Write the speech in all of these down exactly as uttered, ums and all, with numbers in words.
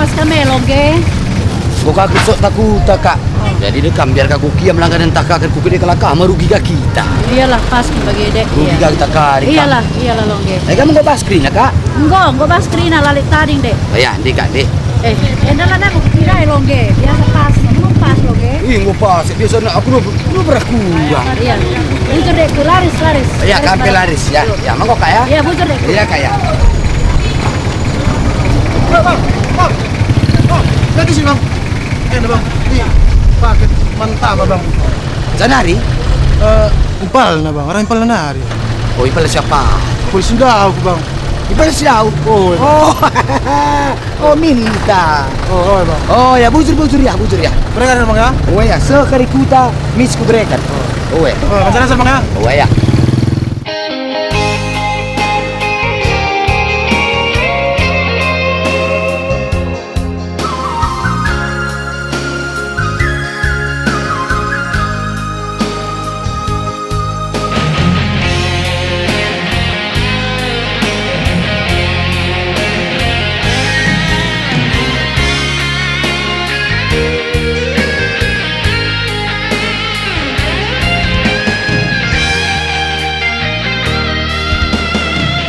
Pas kami, Longge. Enggo ka kusok takuta, Kak. Jadi deh kam biar ka kukiam langganan tah ka, kan kukene kalak ka merugi ka kita. Iyalah, pas kin bage, Dek. Rugi ka kita kari, Kak. Iyalah, iyalah, Longge. Eh, kamu enggo bas kerina, Kak? Enggo, enggo bas kerina, la lit tading, Dek. Oh ya, ndi, Kak, ndi? Eh, enda la, Dek, kira, Longge. Biasa pas, emang pas, Longge. Ih, enggo pas. Biasana aku lu, lu berah kurang. Iya. Bujur, Dek, ku laris, laris. Iya, laris, kampe laris. Laris, ya. Ya, mangko, Kak, ya. Iya, bujur, Dek. Iya, Kak, ya. Eh, Bang, Bang, Bang, lihat di sini, Bang. Eh, Bang, ini paket mantap, Bang. Janari? Eh, impalna, Bang, arah impalna nari. Oh, impal siapa? Polisi Dauk, Bang. Impal si Dauk? Oh, iya. Oh. Oh, minta. Oh, oh, Bang. Oh, ya, bujur, bujur, ya, bujur, ya. Berapa, Bang, ya? Oh, ya, sekali kuta, mis kuberikan. Oh, ya. Oh, rencana, Bang, ya? Oh, ya.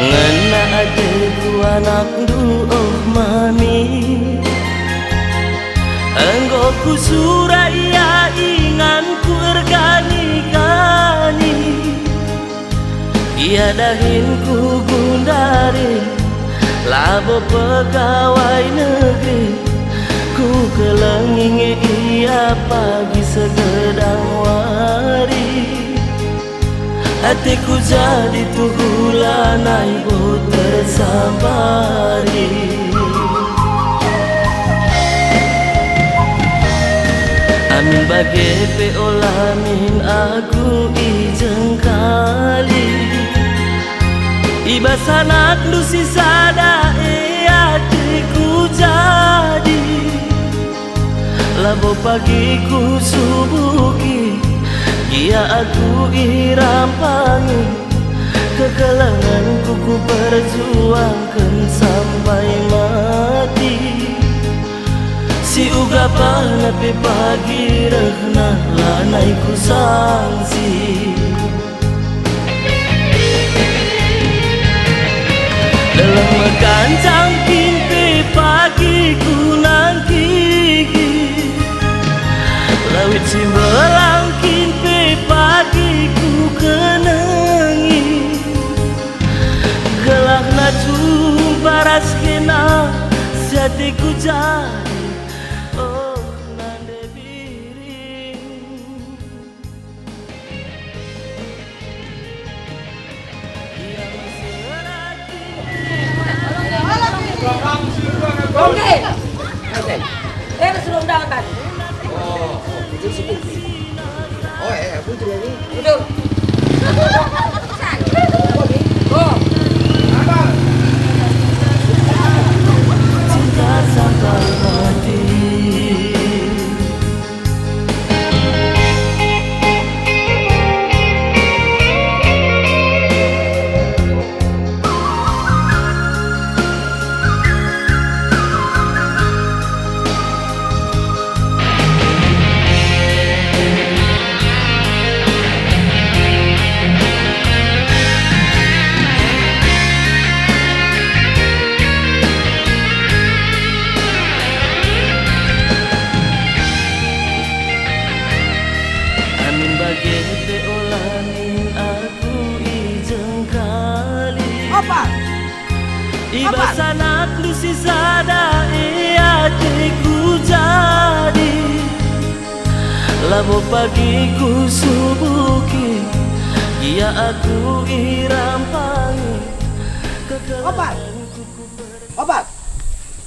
Ngena ateku anakndu, oh mami. Enggo kusura ia inganku ergani-gani. Gia dahinku gundari, labo pegawai negeri. Kukelengi nge ia pagi segedang wari. Ateku jadi tuhu lanai bo tersabari. Amin bage pe ola min aku ijengkali. I bas anakndu si sada e ateku jadi. Labo pagi kusubuki, gia aku irampangi. Kekelengenku kuperjuangken sampai mati. Si ugapna pe pagi rehna lanai kusangsi. Deleng mekancang kin pe pagi kunangkihi, lawit si mbelang kin pe pagi kukenengi. Gelahna jumpa ras kena si ateku jadi, oh, nande biring. Oke. Oke. Eh, sudah undangan tadi. Oh, oh, itu si Putri. Oh, eh, Putri ini. Betul. Oh. Cinta sampai mati. Amin bage pe ola min aku ijengkali. Apa? I bas anakndu si sada e ateku jadi. Labo pagi kusubuki, gia aku irampangi. Opal! Opal!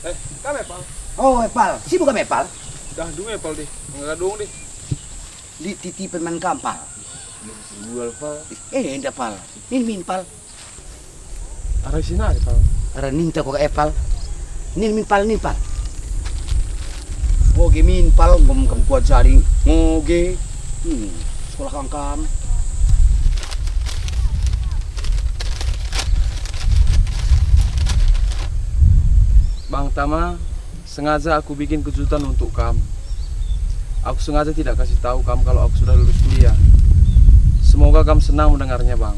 Eh, kam Epal? Oh, Epal. Sibuk kam Epal? Dah, dung Epal deh. Enggak dung deh. Lit titipen man kam, Pal. Jual, Pal. Eh, enda, Pal. Nin min, Pal. Arah sini aja, Pal. Arah ninta kok, eh, Pal. Nin min, Pal, nin, Pal. Ngoge min, Pal, ngom kam kuajari. Ngoge. Hmm, sekolah kangkam. Bang Tama, Sengaja aku bikin kejutan untuk kam. Aku sengaja tidak kasih tahu kam kalau aku sudah lulus kuliah. Semoga kam senang mendengarnya, Bang.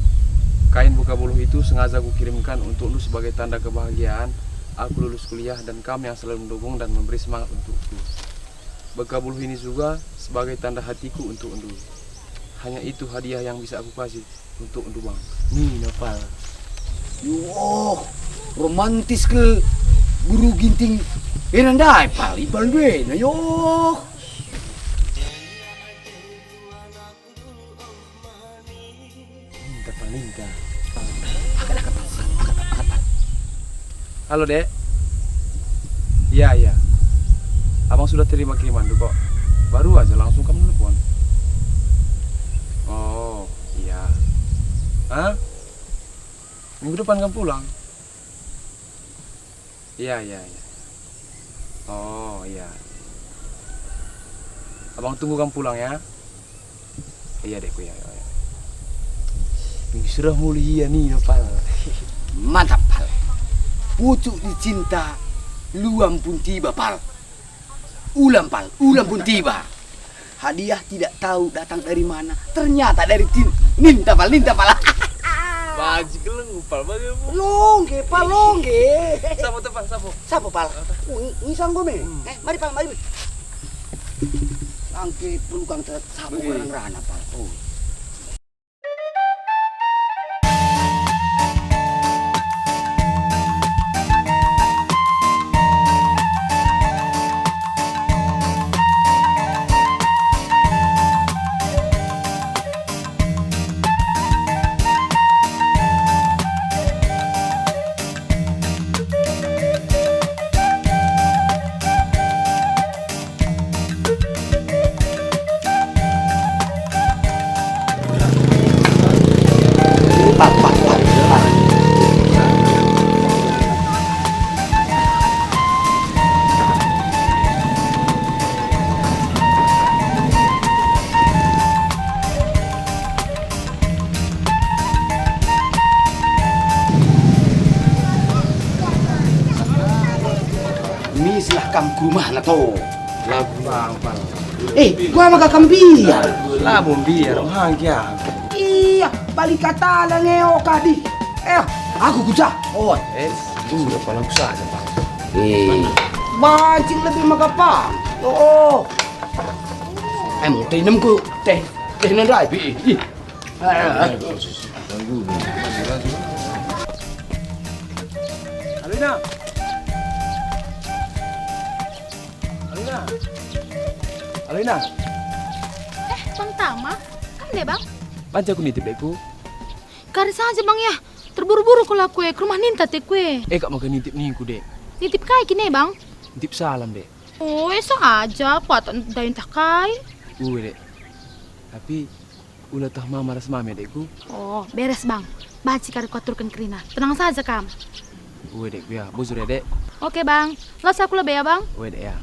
Kain beka buluh itu sengaja kukirimkan untukndu sebagai tanda kebahagiaan aku lulus kuliah dan kam yang selalu mendukung dan memberi semangat untukku. Beka buluh ini juga sebagai tanda hatiku untukndu. Hanya itu hadiah yang bisa aku kasih untukndu, Bang. Nina pal. Yoh, romantis kal Guru Ginting. Ena ndai pal, ipal duena, yoh. Ninta pal, ninta. Angkat, angkat, angkat, angkat, angkat. Halo, Dek. Iya, iya. Abang sudah terima kirimandu kok. Baru aja langsung kam nelpon. Oh, iya. Hah? Minggu depan kam pulang? Iya, iya, iya. Oh, iya. Abang tunggu kam pulang ya. Iya, Dekku, iya, iya, iya. Minggu sura mulih ia nih, Pal. Mantap, Pal. Pucuk dicinta, luam pun tiba, Pal. Ulam, Pal, ulam pun tiba. Hadiah tidak tahu datang dari mana, ternyata dari tin, ninta, Pal, ninta, Pal. Baji keleng, Pal, bagaimana? Longge, Pal, longge. Sapa tuh, Pal? Sapa? Sapa, Pal? Oh, ngi-, ngisang gue, me. Hmm. Eh, mari, Pal, mari. Angke perlu kang te-, sapu. Wih. Ngerana, Pal. Oh. Mislah kam ku rumahna to. Lagu bang, bang. Eh, gua maka kam mbiar. Labo mbiar, mehanggi aku. Iya, bali katana nge, oh, kadi. Eh, aku kuca. Oh. Eh, sudah pala ku saja, Bang. Eh. Mancing lebih maka pang. Oh. Em, teh nemku, teh, teh nandai. Ih. Alina. Alina. Alina. Eh, Bang Tama, kam deh, Bang? Banci aku nitip, Dekku. Kari saja, Bang, ya. Terburu-buru kula kue, ke rumah ninta te kue. Eh, kak maka nitip ningku, Dek. Nitip kai kine, Bang? Nitip salam, Dek. Oh, esa aja, kuat ndai ntah kai. Ue, Dek. Tapi ula tah mama ras mami, Dekku. Oh, beres, Bang. Banci kari kuaturken kerina. Tenang saja kam. Ue, Dekku, ya. Bujur ya, Dek. Oke, Bang. Las aku lebe ya, Bang. Ue, Dek, ya.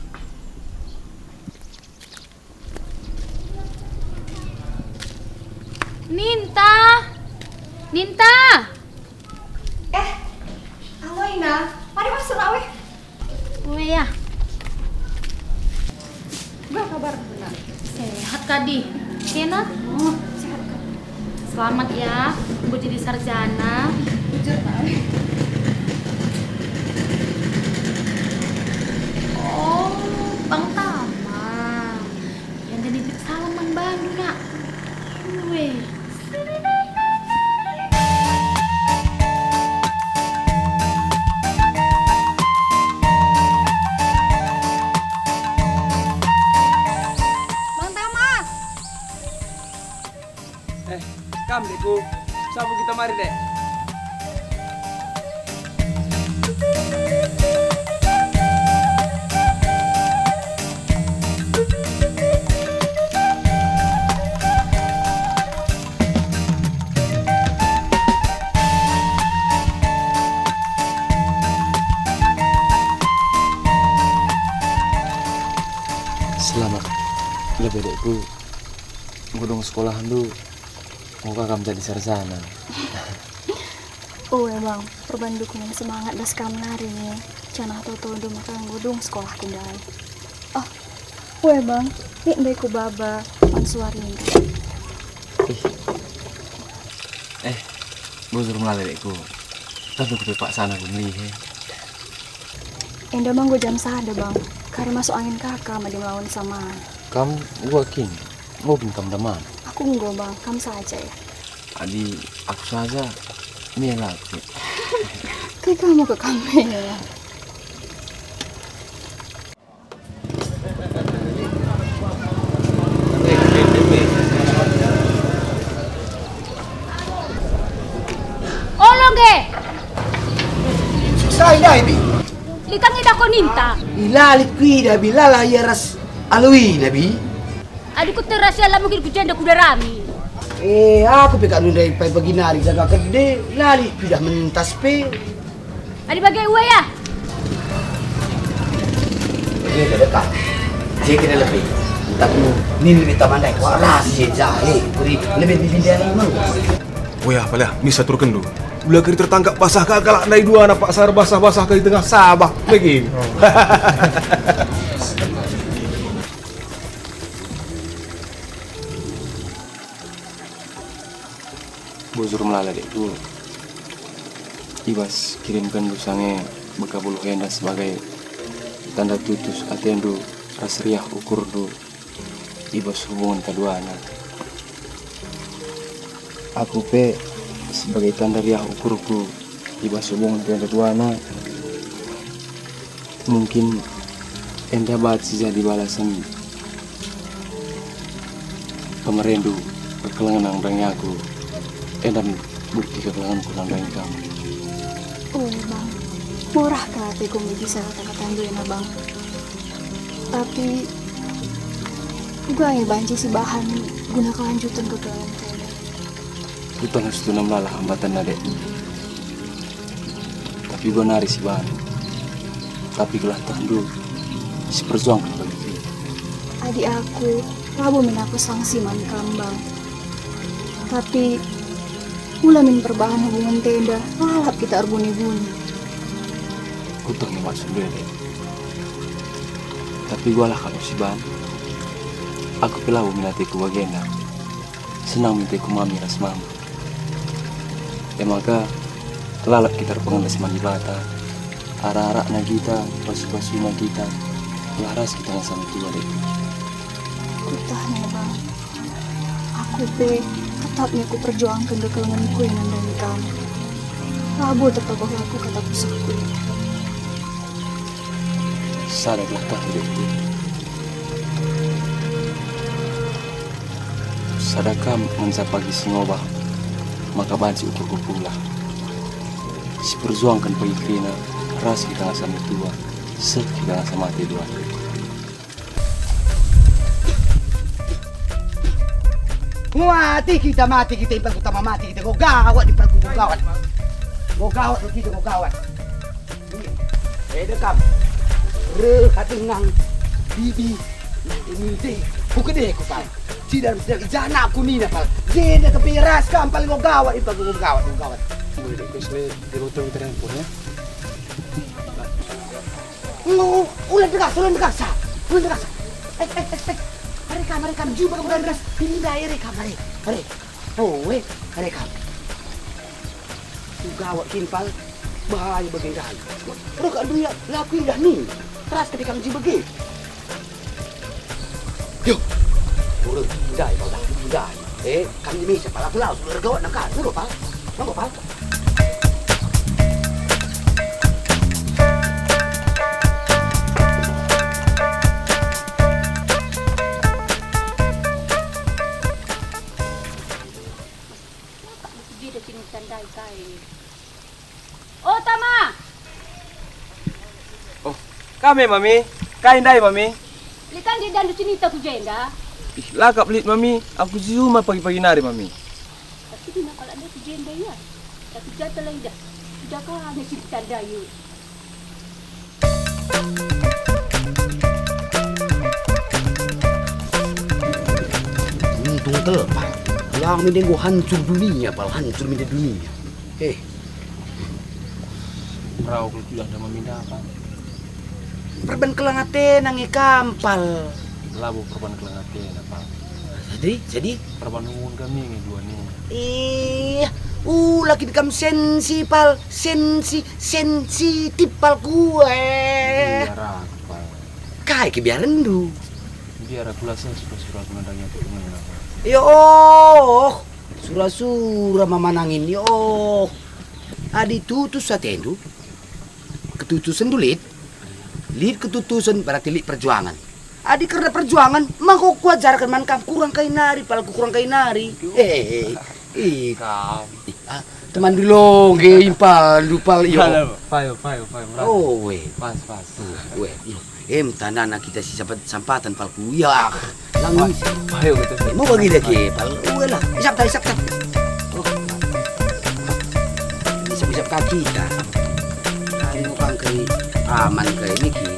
Ninta! Ninta! Eh, alo Ina, mari masuk nak weh. Oh ya. Bah kabar nak? Sehat kadi. Kena? Oh, sehat kak. Selamat ya, enggo jadi sarjana. Bujur nak weh. Oh, Bang Tama. Yang jadi salam man bandu, nak. Weh. Bang Tama. Eh, kam, Dekku. Sapu kita mari, Dek. Selamat, lebe, Dekku. Enggo dung sekolahndu, enggo ka kam jadi sarjana. Oh, emang, perban dukungan semangat bas kam nari nih. Janah totondu maka enggo dung sekolahku ndai. Oh, we Bang, lit ndai ku baba man suarindu. Ih. Eh, bujur melala dekku. Tentu kupepaksana ku melihe. Enda me enggo jam sada, Bang. Kari masuk angin kaka madi melawan sama. Kam enggo kin? Enggo kin kam daman? Aku enggo, Bang. Kam saja ya. Adi aku saja, mela aku. Ke kamu ke kami ya? Olo nge! Susah ndai, Bi. Lit ka ngidah ko ninta. Ila lit kuidah, Bi, lala ia ras Alwi, Bi. Adi kuterasi la mungkin ku jenda kudarami. Eh, aku pe kak nundai pai pagi nari jaga kede, la lit kuidah mentas pe. Adi bage ue ya. Oke, kada kak. Saya kena lebih. Tapi nini minta mandai kuat ras je jahe, beri lebih lebih dari emang. Oh ya, palah, misa turkenndu. Ula keri tertangkap basah ka kalak ndai dua na paksa basah-basah ka di tengah Sabah. Begini. Bujur melala dekku. I bas kirimkenndu sange beka buluh enda sebagai tanda tutus atendu ras riah ukurndu i bas hubungenta duana. Aku pe sebagai tanda riah ukurku i bas hubungenta duana. Mungkin enda banci jadi balasen pemerendu kekelengen nandangi aku, enda me bukti kekelengenku nandangi kam. Oh, Bang, murah ka ateku megi kata-katandu ena, Bang. Tapi uga nge banci sibahan guna kelanjuten kekelengen enda. Kutan setuna melala hambatanna, dek. Tapi uga nari sibahan. Tapi gelah tehndu siperjuangken bagi kita. Adi aku, labo min aku sangsi man kam, Bang. Tapi ula min perbahan hubungenta enda, lalap kita erbuni-buni. Kutan nge maksudndu, dek. Tapi ugalah kap sibahan. Aku pe labo min ateku bagenda. Senang min ateku mami ras mama. E maka, lalap kita erpengendes man Dibata, arak-arakna kita, pasu-pasuna kita, gelah ras kita ngasam tua, dek. Kutan nge, Bang. Aku pe tetap nge kuperjuangken kekelengenku e nandangi kam. Labo tertokoh aku kata pusakku. Sada gelah tah, dek. Sada kam ngenca pagi si ngobah, maka banci ukurku pulah. Siperjuangken pagi kerina, ras kita ngasam tua, seh kita ngasam mate dua. Mati kita, mati kita, impal utama mati kita, go gawat, impal go gawat. Go gawat, kita go gawat. Eda kam. Reh ka denga, bibi, nanti-nanti. Kukede ku pal. Cidar, cidar, i ja anakku nina pal. Jenda kepiras kam pal, enggo gawat, ipa enggo gawat, enggo gawat. Enggo, enggo, enggo, enggo, enggo, enggo. Enggo, ulan degasa, ulan degasa. Ulan degasa. Eh, eh, eh, eh. Are kam, are kam, jumpa kam ulan degas. Ini ndai, are kam, are. Are. Oh, eh, are kam. Gawat kin pal, bahaya bage ndai. Reh kak ndu ia, la kuidah ning. Teras ketikang ji bage. Yo. Urus ndai, pal, ndai. Eh, kam ji misa pal, aku lawes, ergawat nang kan. Enggo pal. Enggo pal. Maka aku beda si ninta ndai kai. O, tama! Oh, kam e, Mami? Kai ndai, Mami? Lit ka nge idahndu si ninta ku jenda? Ih, la kap lit, Mami. Aku si juma pagi-pagi nari, Mami. Tapi nina kalak ndai ku jenda ia. Tapi jata la idah. Idah ka nge si ninta ndai. Untung kal, pal. Lang mende enggo hancur dunia, pal, hancur mende dunia. Eh. Rau kal sudah ada memindah apa? perban keleng atena nge kam, Pal. Labo perban keleng atena, Pal. Jadi, jadi? Perban hubungan kami nge dua ni. Ih, ula kin kam sensi, Pal. Sensi, sensitif, Pal, kue. Biar aku, Pal. Kai kebiarenndu? Biar aku lasa sura-sura aku nandangi aku dengan apa. Ya oh, sura-sura mamanangin, ya oh. Adi tutus atendu, ketutusenndu lit, lit ketutusen berarti lit perjuangan. Adi kerna perjuangan, maka kuajarken man kam kurang kai nari, Pal, ku kurang kai nari. Hehehe. Ih, kam. Ih, ah, teman dulu nge impal, lupal, iyo. Halo, payo, payo, payo, merasa. Oh, weh. Pas, pas. Weh, iyo. Em, tanana kita si sampat sampatan, Pal, ku. Ya, ah, lang. Payo, gitu. Mau bagi lagi, Pal. Weh lah, isap tak, isap tak. Oh. Isap-isap kaki kita. Kain mau pangkai aman kayak ini, ki.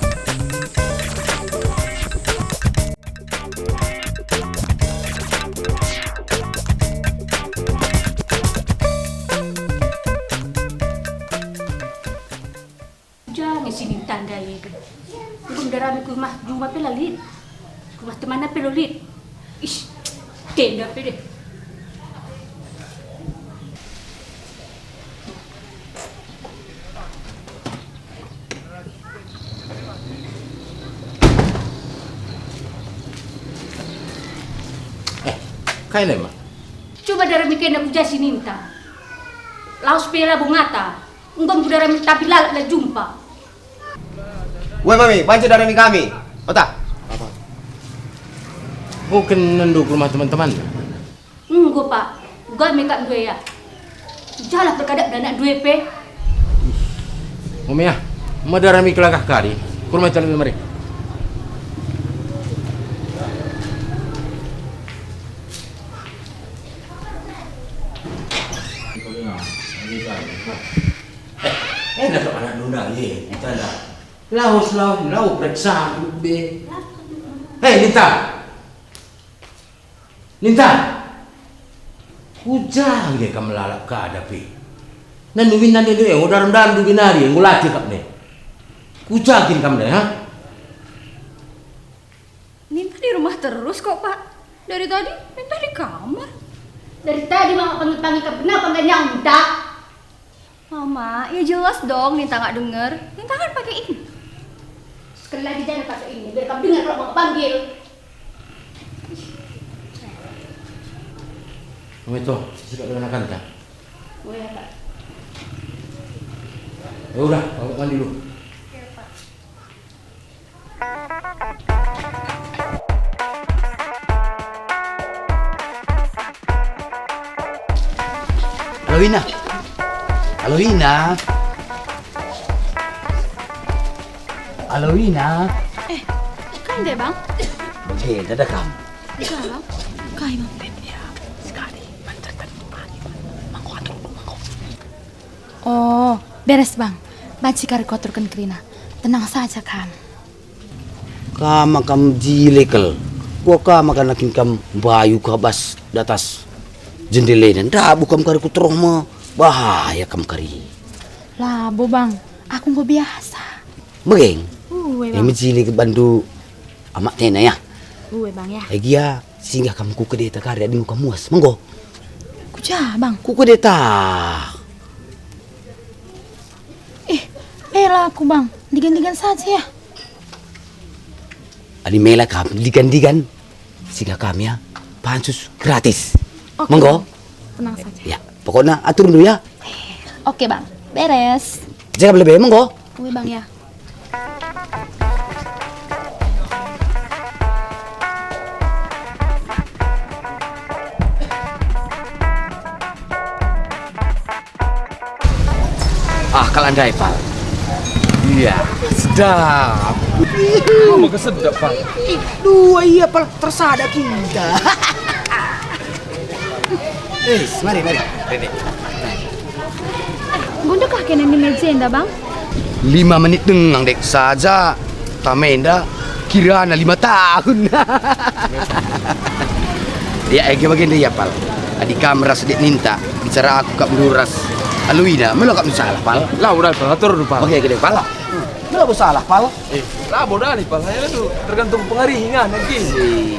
Jange si ninta ndai pe. Enggo ndarami ku rumah juma pe la lit. Ku rumah temanna pe la lit. Ish, tenda pe deh. Eh, kai ne, Mak? Cuba ndarami kena ku ja si ninta. Lawes pe labo ngata. Enggo kudarami tapi lalap la jumpa. Weh, mami, banci darami kami. Ota. Mungkin nendu ku rumah teman-teman. Enggo, Pak. Uga me kap ndue ya. Jalah perkadap anak ndue pe. Mami ya, medarami kelakah kari. Kurma calon mari. Eh, enak kap anak nunda, ye, ditanda. Lawes, lawes, lawes, periksa dulu be. Hei, Ninta! Ninta! Kuja nge kam lalap kada pe. Nanu winan ndu e, enggo daram-daram ndu binari, enggo latih kap ne. Kuja kin kam ne, ha? Ninta di rumah terus kok, Pak. Dari tadi Ninta di kamar. Dari tadi Mama panggil-panggil kap, kenapa nggak nyaut, Ninta? Mama, ya jelas dong Ninta nggak denger. Ninta kan pakai ini. Sekali lagi jangan pakai ini, biar kap dengar kalau Mama panggil. Mama itu, sudah kenakan kan? Oh ya, Pak. Ya udah, aku mandi dulu. Aloina. Aloina. Aloina. Eh, kai nde, Bang? Eh, dada kam. Kai, Bang? Kai, Bang? Sekali, banterkan. Mangko atur, mangko. Oh, beres, Bang. Banci kari kuaturken kerina. Tenang saja kam. Kam maka mejile kal. Kuga kam maka nakin kam mbayu ka bas datas jendelena. Ndabuh kam kari ku teruh me. Bahaya kam kari. Labo, Bang. Aku enggo biasa. Megeng? Uwe, Bang. Eh, mejile ke bandu amak tena, ya? Uwe, Bang, ya. Eh, gia, singgah kam ku kedeta kari adi enggo kam muas. Menggo? Ku ja, Bang? Ku kedeta. Eh, mela aku, Bang. Digan-digan saja, ya. Adi mela kam, digan-digan. Singgah kam, ya. Pansus gratis. Oke, Menggo? Bang. Tenang saja. Ya, pokoknya atur dulu, ya. Oke, Bang. Beres. Jaga lebih, menggo? Uwe, Bang, ya. Ah, kal ndai, Pal. Iya, sedap. Kamu kesedap, Pal. Dua iya, Pal, tersada kita. Eh, mari, mari. Rene. Enggo ndekah kena ni meja enda, Bang? Lima menit denga dek saja. Tama enda kirana lima tahun. Ya, eh, bagenda ya, Pal. Adi kam ras dek Ninta, bicara aku kap ndu ras Aloina, melo kap ndu salah, Pal. Lah, udah, Pal, atur dulu, Pal. Oke, gede, Pal. Labo salah, Pal. Eh, labo dalih, Pal. Saya tu tergantung pengarihingan nanti. Si.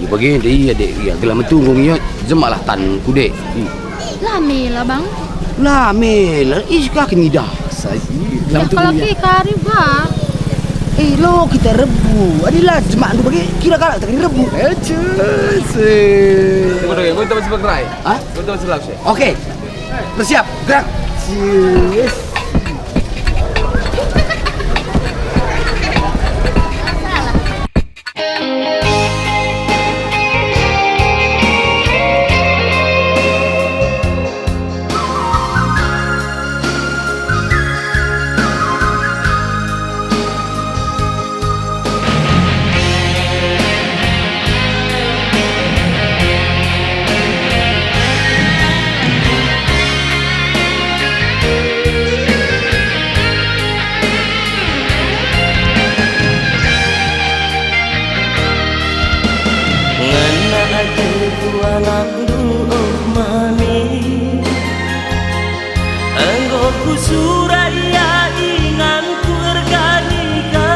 Ya, bagi enda ia, Dek, ia. Gelah metunggung ia, jemaklah tanku, Dek. Hmm. La mela, Bang. La mela, ih, ka kin ngidah. Sa, ih, gelah metunggung ia. Ya, kalau ki kari, Bang. Eh, lo kita rebu. Adilah jemakndu bagi, kira kalak kita kin rebu. Eh, cus, eh. Tunggu, tunggu, tunggu, tunggu, tunggu, tunggu. Hah? Tunggu, tunggu, tunggu, tunggu. Oke. Bersiap, gerak. Yes. Ngena ateku anakndu, oh mami. Enggo kusura ia inganku erkani-kani.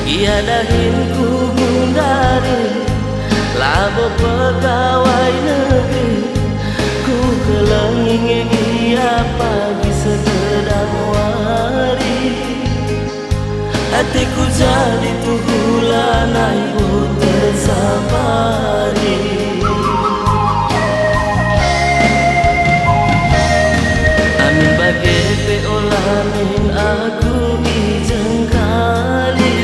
Ia dahin ku gundari, labo pegawai negeri. Ku kelengi nge ia pagi segedang wari. Ateku jadi tuhu lanai boter sapari. Amin bage pe ola min aku ijengkali.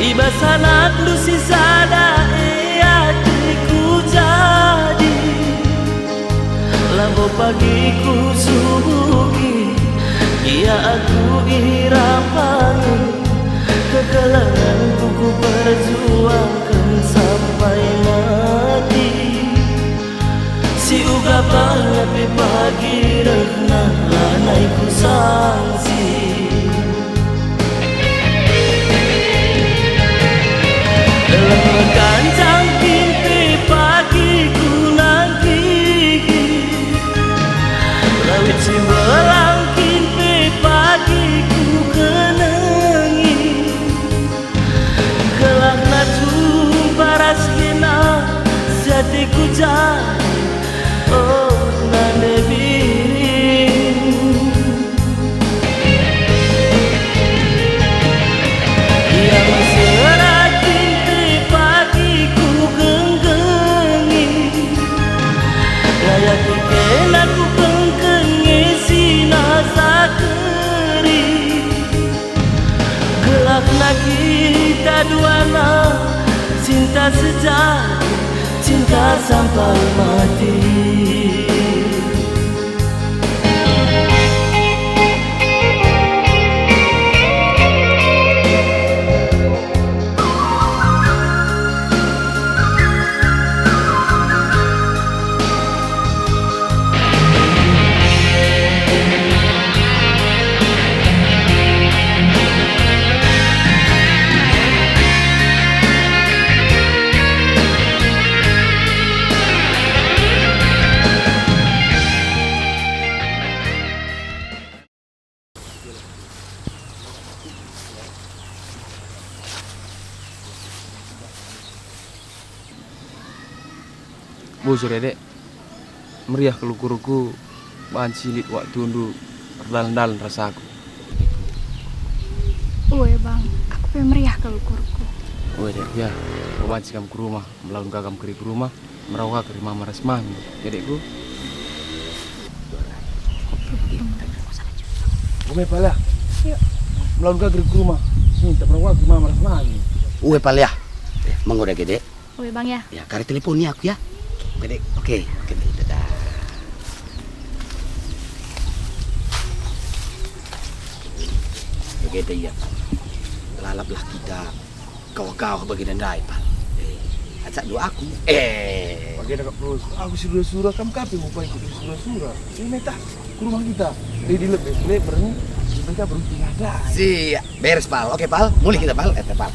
I bas anakndu si sada e ateku jadi. Labo pagi kusubuki, gia aku irampangi, kekelengenku kuperjuangken sampai mati. Si uga banget pe pagi rehna lanai kusangsi. Lebe kancang kin pe pagi kunangkihi, lawit si mbelang kin pe pagi kukenengi. Gelah na jumpa ras kena si ateku jadi, oh, nande biring. Ia mesera kin pe pagi kugenggengi. Ngayaki kena kukengkeng nge si nasa keri. Gelahna kita duana, cinta sejati, cinta sampai mati. Bujur ya, Dek. Meriah kal ukurku banci lit waktundu erdalan-dalan ras aku. Ue, Bang, aku pe meriah kal ukurku. Ue, Dek, ya, aku banci kam ku rumah, melaun ka kam keri ku rumah, merau ka keri mama ras mami, ya, Dekku. Ue, Pal, ya. Yuk. Melaun ka keri ku rumah, minta merau ka keri mama ras mami. Ue, Pal, ya. Menggoda gede. Oke, Bang, ya. Ya, kari teleponi aku, ya. Oke, Dek. Oke, oke, Dek. Dadah. Oke, Dek, ya. Lalaplah kita kawah-kawah bagi ndai, Pal. Eh, acak dua aku. Eh. Bagi enda kap terus. Aku si sura-sura, kam kape ngupai ku sura-sura. Ini tah, ku rumah kita. Ready lebe, lebe, bereng. Mereka beruntung ada. Siap. Beres, Pal. Oke, Pal. Mulih kita, Pal. Eh, Pal.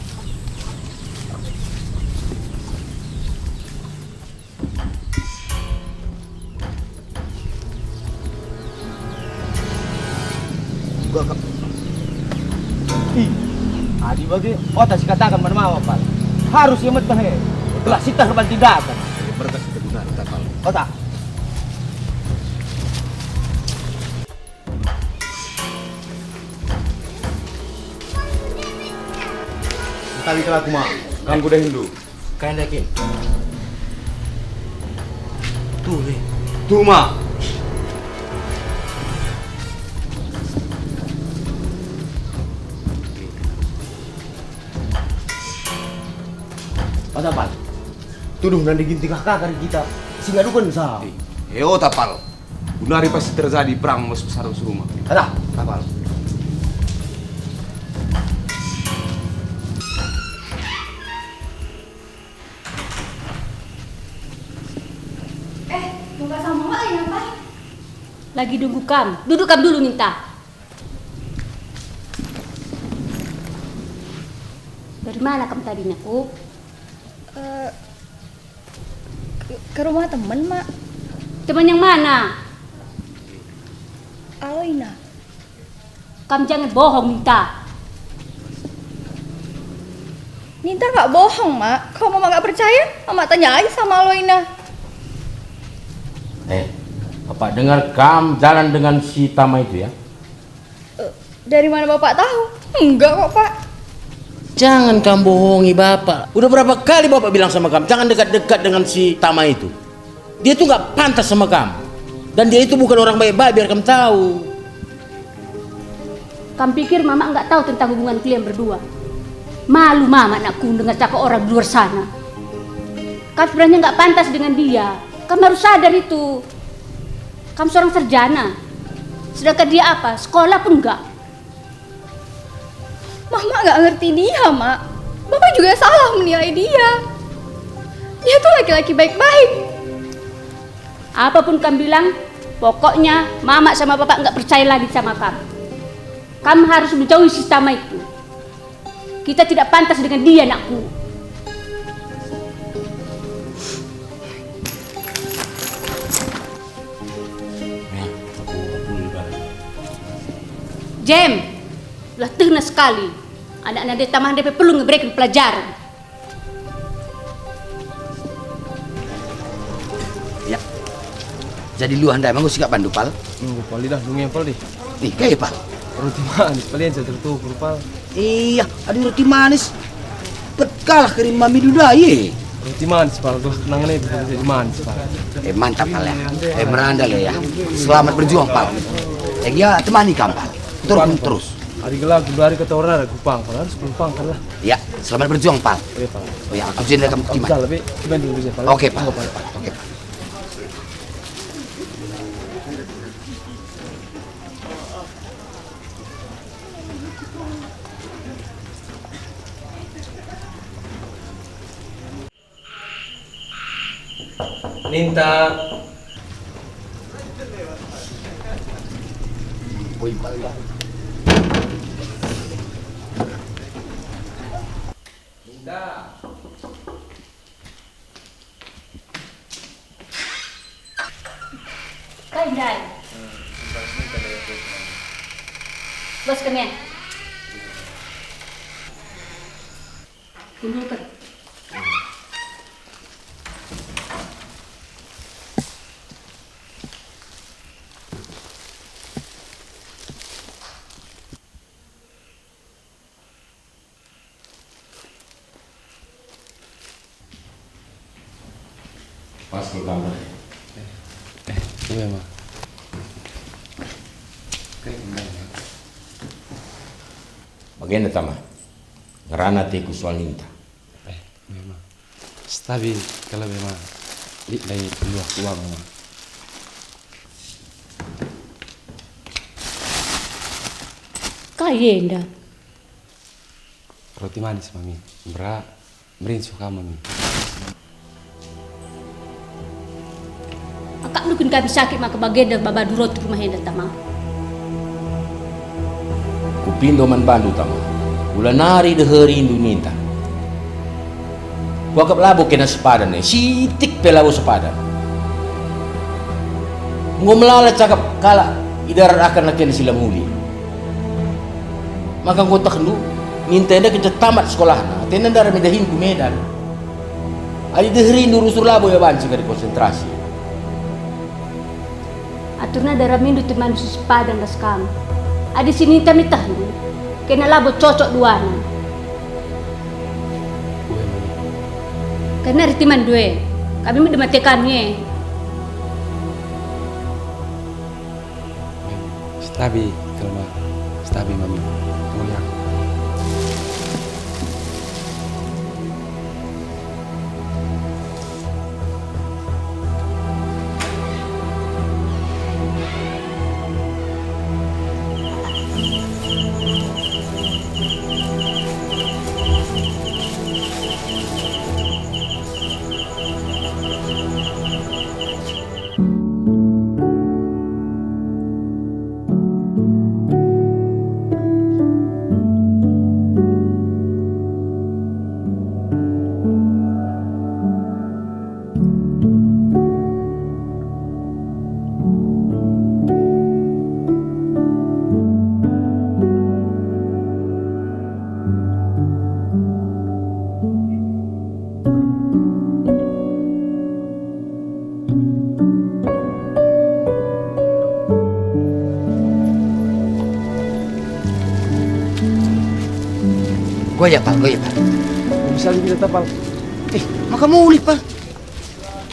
Ih, adi bage, ota si kataken man mama, Pal. Harus ia meteh e. Gelah sieteh erban tindaken. Berkas kita guna, Pal. Ota. Entawi kelaku ma, ganggu dahinndu. Kai nda kin? Tuh, eh. Tuh ma. Ota, Pal. Tuduh nande ginting kaka kari kita. Si ngaduken sa. Eh, ota, Pal. Genari pasti terjadi perang besar-besar rumah. Ota, Pal. Eh, buka sama Mama lagi ngapain? Lagi nunggu kam. Duduk kam dulu, Ninta. Dari mana kam tadi, Nakku? Eh, ke, ke rumah temen, Mak. Temen yang mana? Aloina. Kam jangan bohong, Ninta. Ninta nggak bohong, Mak. Kalau Mama nggak percaya, Mama tanya aja sama Aloina. Eh, Bapak dengar kam jalan dengan si Tama itu, ya? Eh, dari mana Bapak tahu? Enggak kok, Pak. Jangan kam bohongi Bapak. Udah berapa kali Bapak bilang sama kam, jangan dekat-dekat dengan si Tama itu. Dia tuh nggak pantas sama kam. Dan dia itu bukan orang baik-baik, biar kam tahu. Kam pikir Mama nggak tahu tentang hubungan kalian berdua? Malu Mama, Nakku, dengar cakap orang di luar sana. Kam sebenarnya nggak pantas dengan dia. Kam harus sadar itu. Kam seorang sarjana. Sedangkan dia apa? Sekolah pun nggak. Mama nggak ngerti dia, Mak. Bapak juga salah menilai dia. Dia tuh laki-laki baik-baik. Apapun kam bilang, pokoknya Mama sama Bapak nggak percaya lagi sama kam. Kam harus menjauhi si Tama itu. Kita tidak pantas dengan dia, Nakku. Ya, aku, aku ibarat. Jem, lah tehna sekali. Anak-anak dia Tama ndai pe perlu ngebereken pelajaran. Ya. Jadi luah ndai manggo sikap bandu, Pal? Enggo, Pal, idah, dunge, Pal, deh. Nih, kayak, Pal. Roti manis, Pal, yang saya tertukur, Pal. Iya, aduh, roti manis. Pet kalah keri mami duda, ye. Roti manis, Pal, gelah kenangan itu jadi manis, Pal. Eh, mantap, Pal, ya. Eh, merandal, ya. Selamat berjuang, Pal. Eh, ya, temani kam, Pal. Terus, terus. Hari gelah, gula hari kata orang ada kupang, Pal. Harus kupang, Pal, lah. Ya, selamat berjuang, Pal. Iya, Pal. Oh, ya, aku jadi kamu terima. Bisa lebih, gimana dulu, Pal? Oke, Pal. Iya, Pal. Oke, Pal. Ninta. Ninta. Kai ndai? Bos kami. Kumpulkan. Pas pertama. Eh, iya, Ma. Bagenda, Tama. Ngerana ateku soal Ninta. Eh, iya, Ma. Setabi kalau memang lit ndai luah uang, Ma. Kai enda? Roti manis, Mami. Mbera, merincuh kam, Mami. Akapndu kin ka sakit maka bagenda babadu roti rumah enda, Tama? Kupindo man bandu, Tama. Ula nari deherindu Ninta. Kuakap labo kena sepadan, eh, sitik pe labo sepadan. Enggo melala cakap kalak idarat akan laken si la muli. Maka enggo tehndu, ninta enda kenca tamat sekolahna, atena ndai me dahin ku Medan. Adi deherindu rusur labo ia banci kari konsentrasi. Aturna daramindu temandu si sepadan ras kam. Adi si ninta me tehndu, kena labo cocok duana. Kena ritiman due, kami me demate kami e. Setabi, Kelma. Setabi, Mami. Muliaku. Goya, Pal, goya, Pal. Bisa kita, Pal. Eh, maka mulih, Pal.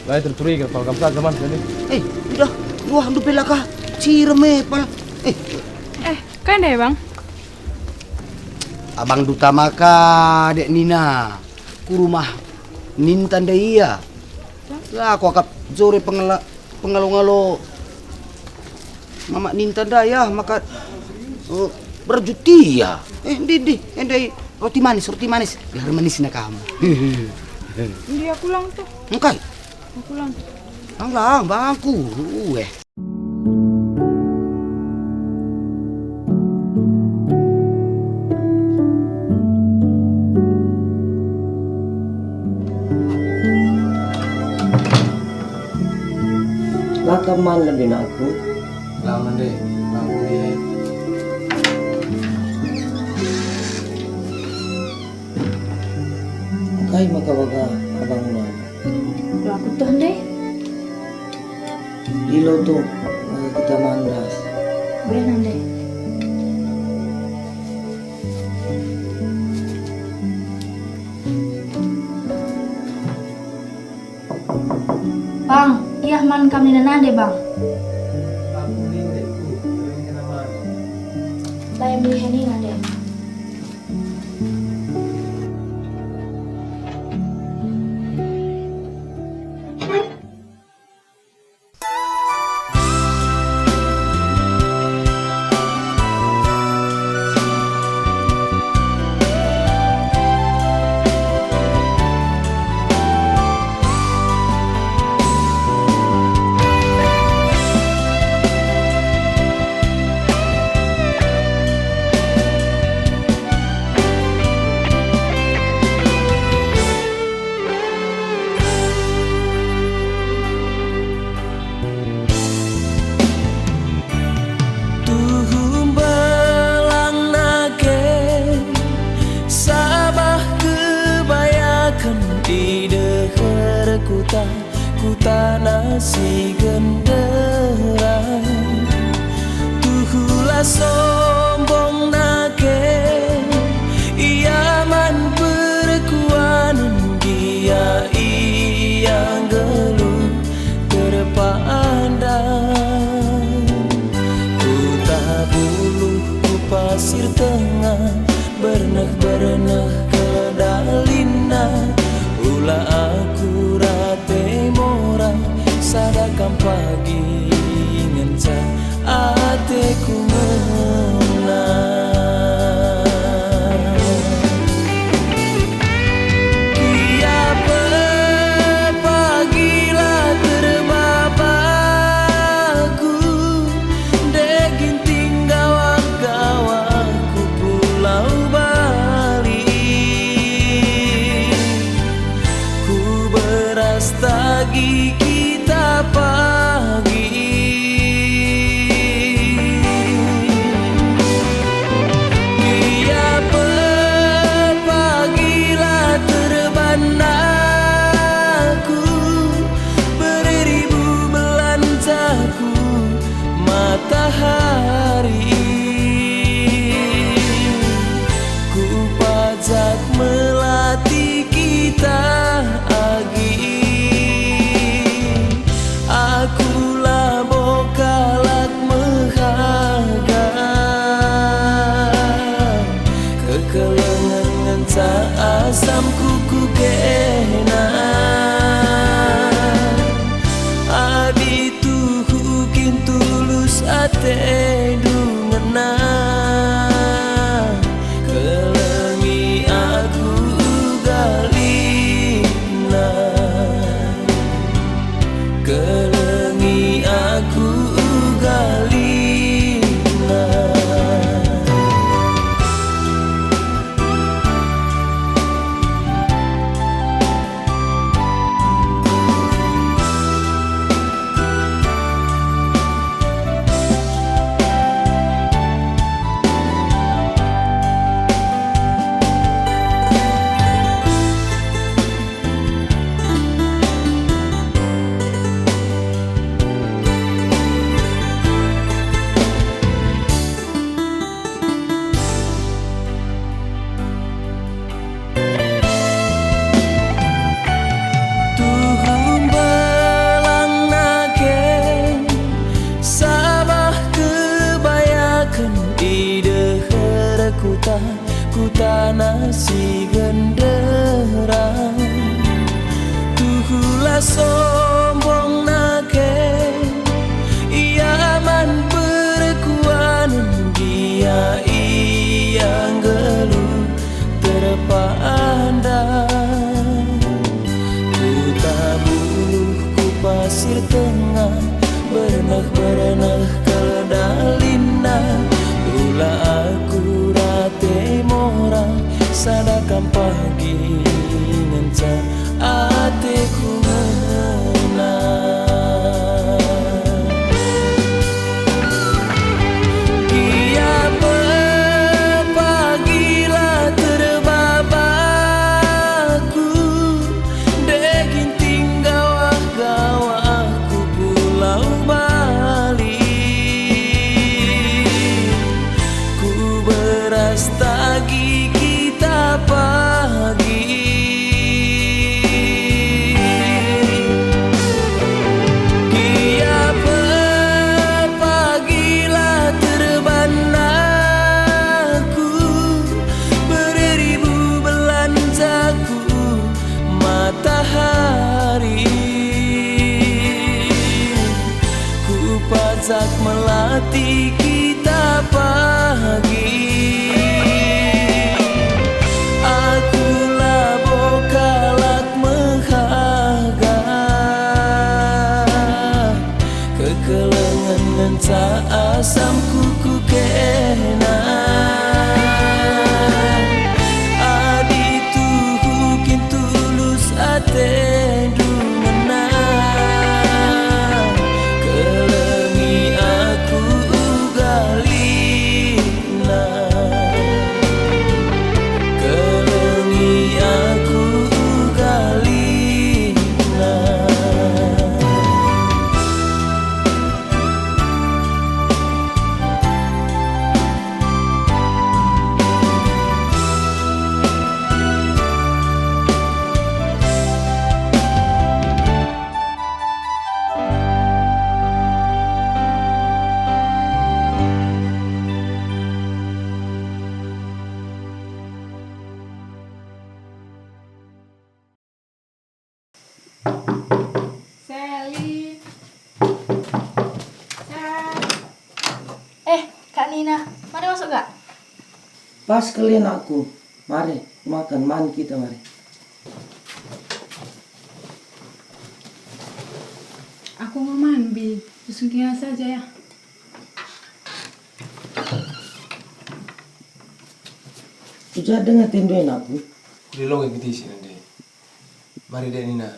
Lai tercuriga, Pal, kam saja man sini. Eh, udah, wah, ndu pelaka. Cirem, eh, Pal. Eh. Eh, kai ndai, Bang? Abang duta maka, dek nina, ku rumah ninta ndai ia. Aku akap jore pengela-, pengalo-ngalo mamak ninta ndai ah, maka, eh, berjutia. Eh, ndi, ndi, eh, ndai roti manis, roti manis. Gelar manisna kam. Ndi aku lang tuh? Engkai? Aku lang. Lang, lang, bangku. Uh, eh. La kam man lebe nakku? La man deh, nakku deh. Engkai maka waga abang man? Aku teh ndai. Ilo tuh, eh, kita mandas. Boleh nande. Bang, iya man kam nina nande, Bang. Aku ni dekku, kena man. Baik melihat ni nande. Tuhu mbelang nage, sabah kebayaken i deher kuta. Ku tanah si genderan. Tuhulah sombong nake, ia man perkuanen gia ia nggeluh terpandang. Kuta buluh ku pasir tengah, berneh-berneh kedalinna, ula aku rate mora, sada kam pagi ngenca ateku ngena. Ia pe pagi la terbabaku, Daging tinggawak-gawak ku Pulau Bali. Ku beras tagi kita pagi. Kuta, ku tanah si genderang, tuhulah sombong nake, ia man perkuan dia ia nggeluh terpandang. Kuta buluh ku pasir tengah, berneh-berneh kal dalinna, ula aku rate mora, sada kam pagi ngenca ateku ngena. Gia pe pagi la terbabaku, daging tinggawah-gawah ku Pulau Bali. Ku beras tagi kita pagi. Gia pe pagi la terban aku, beribu belanjaku matahari. Ku pajak melati kita pagi. Aku labo kalak mehaga, kekelengen ngenca asamku kukena. Adi tuhu kin tulus atendu ngena, kelengi aku uga lina. Kelengi aku uga lina. Seli. Sel. Eh, Kak Nina, mari masuk, Kak. Pas kali anakku. Mari, makan, man kita, mari. Aku nge man, Bi. Tusung kia saja, ya. Uja denga tendo anakku. Kuli longe kiti si nande. Mari, Dek Nina.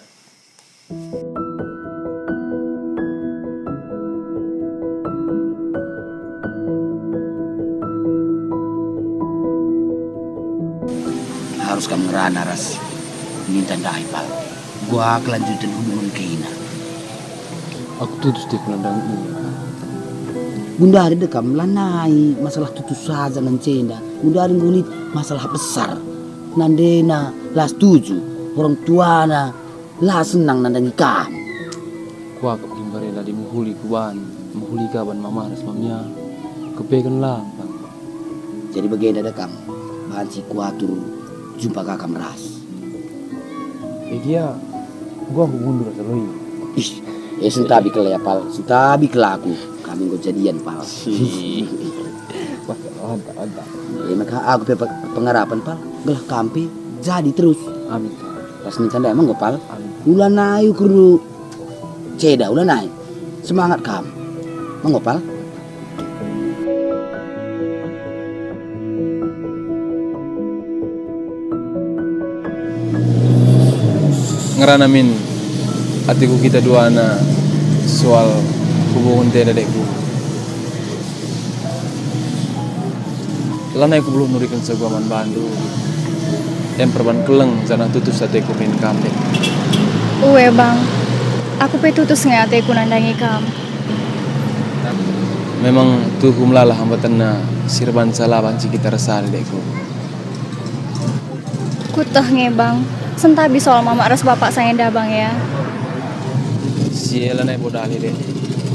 Harus kam ngerana ras ninta ndai, Pal. Gua kelanjutan hubungan kena. Aku tutus deh ku nandangi ia. Gundari de kam lanai masalah tutus saja ngancenda. Gundari nggo lit masalah besar. Nandena la setuju, orang tuana la senang nandangi kam. Kuakap kin barenda adi mehuli kuban, mehuli ka ban mama ras mamia, kepeken lang, Pal. Jadi bagenda da kam, banci kuatur jumpa ka kam ras. E gia, enggo aku mundur asa loi. Ih, e sentabi kela ya, Pal, sentabi kela aku. Kami enggo jadian, Pal. Wah, mantap, mantap. E maka aku pe pe-, pengarapen, Pal, gelah kam pe jadi terus. Amin. Pas ninta ndai emang enggo, Pal. Amin. Ula nai ukur Ceda, ula nai. Semangat kam. Menggo, Pal? Ngerana min ateku kita duana soal hubungen enda, dekku. Lanai kubeluh nuriken saguha man bandu. Em perban keleng janah tutus ateku min kam, dek. Ue, Bang. Aku pe tutus nge ateku nandangi kam. Memang tuhu melala hambatenna si erbanca la banci kita resali, dekku. Kueteh nge, Bang. Sentabi soal mamak ras bapak saya enda, Bang, ya. Si e lanai bodali, dek.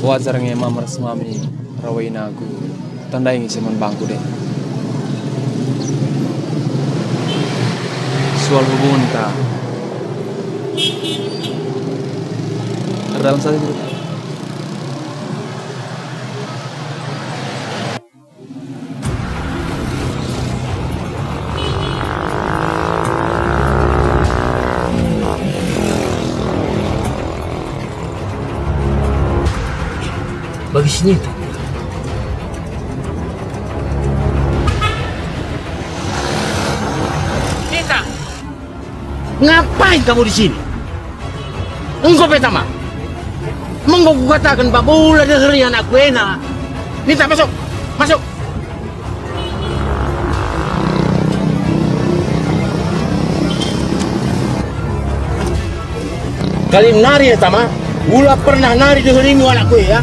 Wajar nge mam ras mami. Rawaina aku, tandai nge si man bangku, dek. Soal hubungenta. Dalam saja. Bagi si Nita. Nita! Ngapain kamu di sini? Enggo pe tama. Menggo kukataken babo la deheri anakku ena. Nita, masuk. Masuk. Kalim nari ya tama. Ula pernah nari deherindu anakku ya.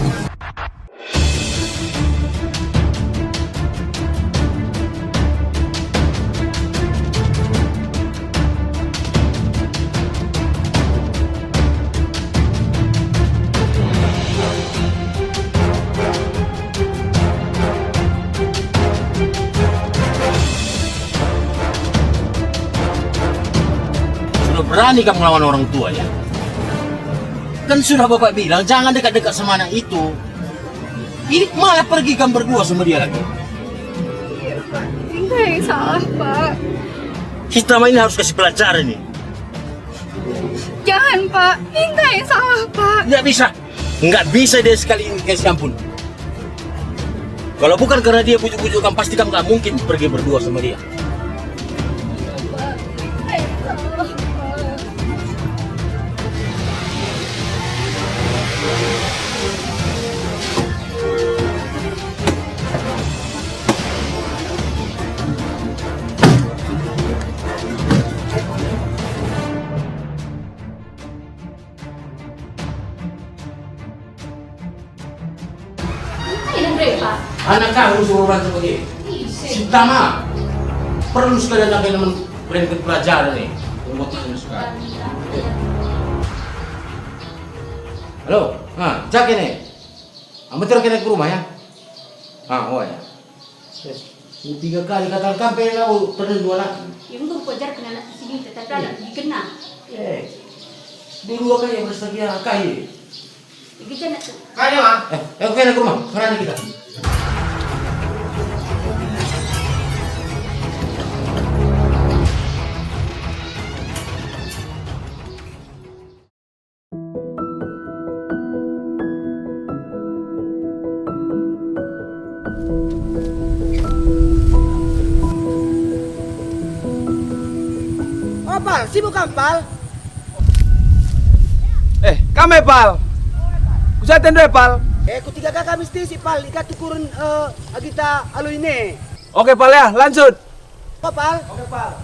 Sudah berani kamu melawan orang tua, ya? Kan sudah Bapak bilang, jangan dekat-dekat sama anak itu. Ini malah pergi kamu berdua sama dia lagi. Iya, Pak. Inta yang salah, Pak. Kita mah ini harus kasih pelajaran nih. Jangan, Pak. Inta yang salah, Pak. Nggak bisa. Nggak bisa dia sekali ini kasih ampun. Kalau bukan karena dia bujuk-bujuk kamu, pasti kamu nggak mungkin pergi berdua sama dia. Anak kamu suruh orang seperti ini. Sitama. Perlu sekali anak ini men-, beren pelajaran nih. Pengkotaan sekali. Halo, ha, jake nih. Ambeter kene ke rumah ya. Ha, oh ya. Yes. Tiga kali kata kampe lau tenen dua anak. Ya, enggo kuajarken anak si Nita, tapi anak bujurna. Eh. Dua kali yang bersedia kai. Iga jana tu. Kai, Ma? Eh, eh, kene ke rumah. Kerana kita. Oh, Pal, sibuk kam, Pal? Eh, kam e, Pal? Ku ja atendu e, Pal? Eh, ku tiga kaka mesti si, Pal, iga tukuren, eh, agita alu ine. Oke, Pal, ya, lanjut. Oke, Pal. Oke, Pal.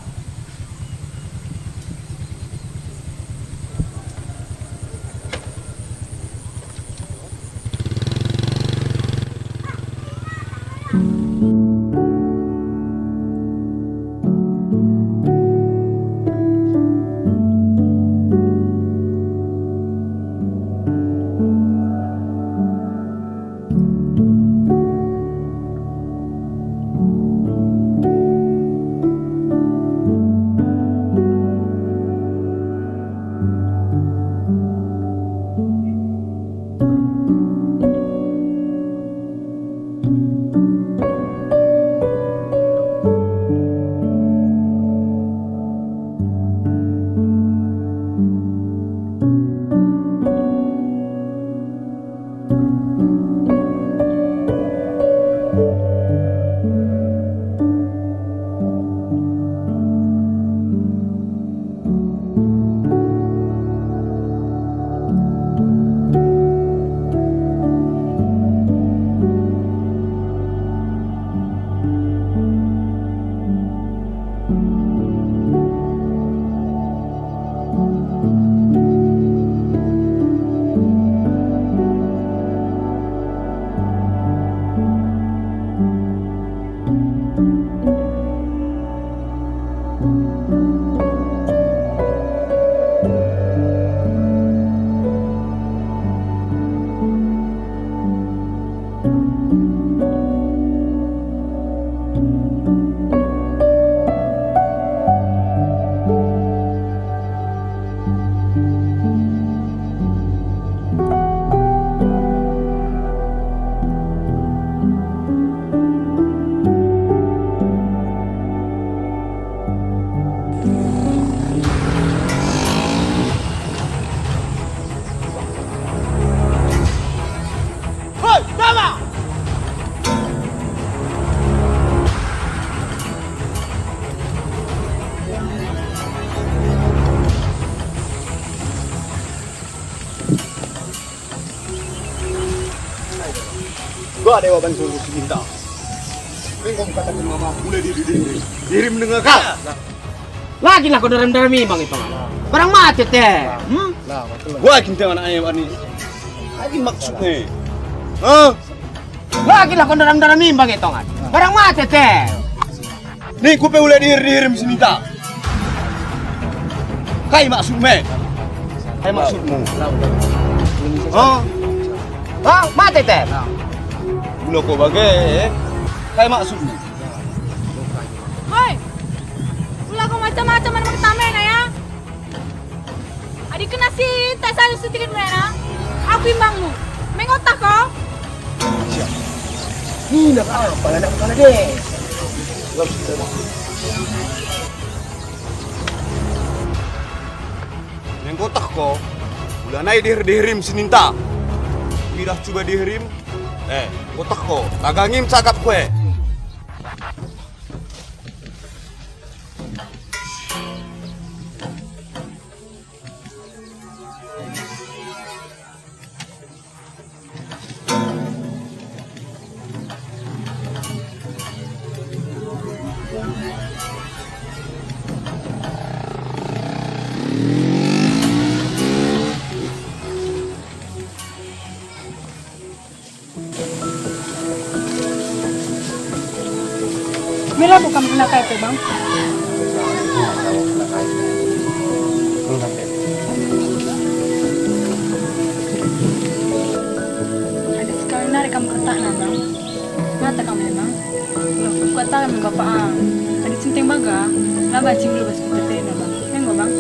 Dua dewa banci ngurus cinta. Enggo kataken mama, mulai diri, diri. Dirim denga ka. Lagi lah kau daram-daram imbang itu. Barang mate te. Hmm? Gua kin tengah anak ayam ani. Lagi maksudnya. Hah? Lagi lah kau daram-daram imbang itu kan. Barang mate te. Ning kupe ula dihir-dihirim sinita. Kai maksudmu? Kai maksudmu? Ha? Ha? Mate te? Ula ko bage, eh? Kai maksudmu? Hoi! Ula ko macam-macam man mektamena ya. Adi kena si tak saya sentikin merah, aku imbangmu. Mengotah ko? Nina apa anak kepala desa? Mengotah ko? Ulanai diher-diherim sininta. Pidah cuba diherim? Eh, ngotah ko? Tagangim cakap kue. Mela bukan pernah kai pe, Bang? Ada sekali nari kamu kertak, nah, Bang. Ngata kamu, ya, Bang? Loh, kuatakan Bapak, ah. Tadi centeng baga, lah bacing dulu bas kutetena, Bang. Enggo, Bang.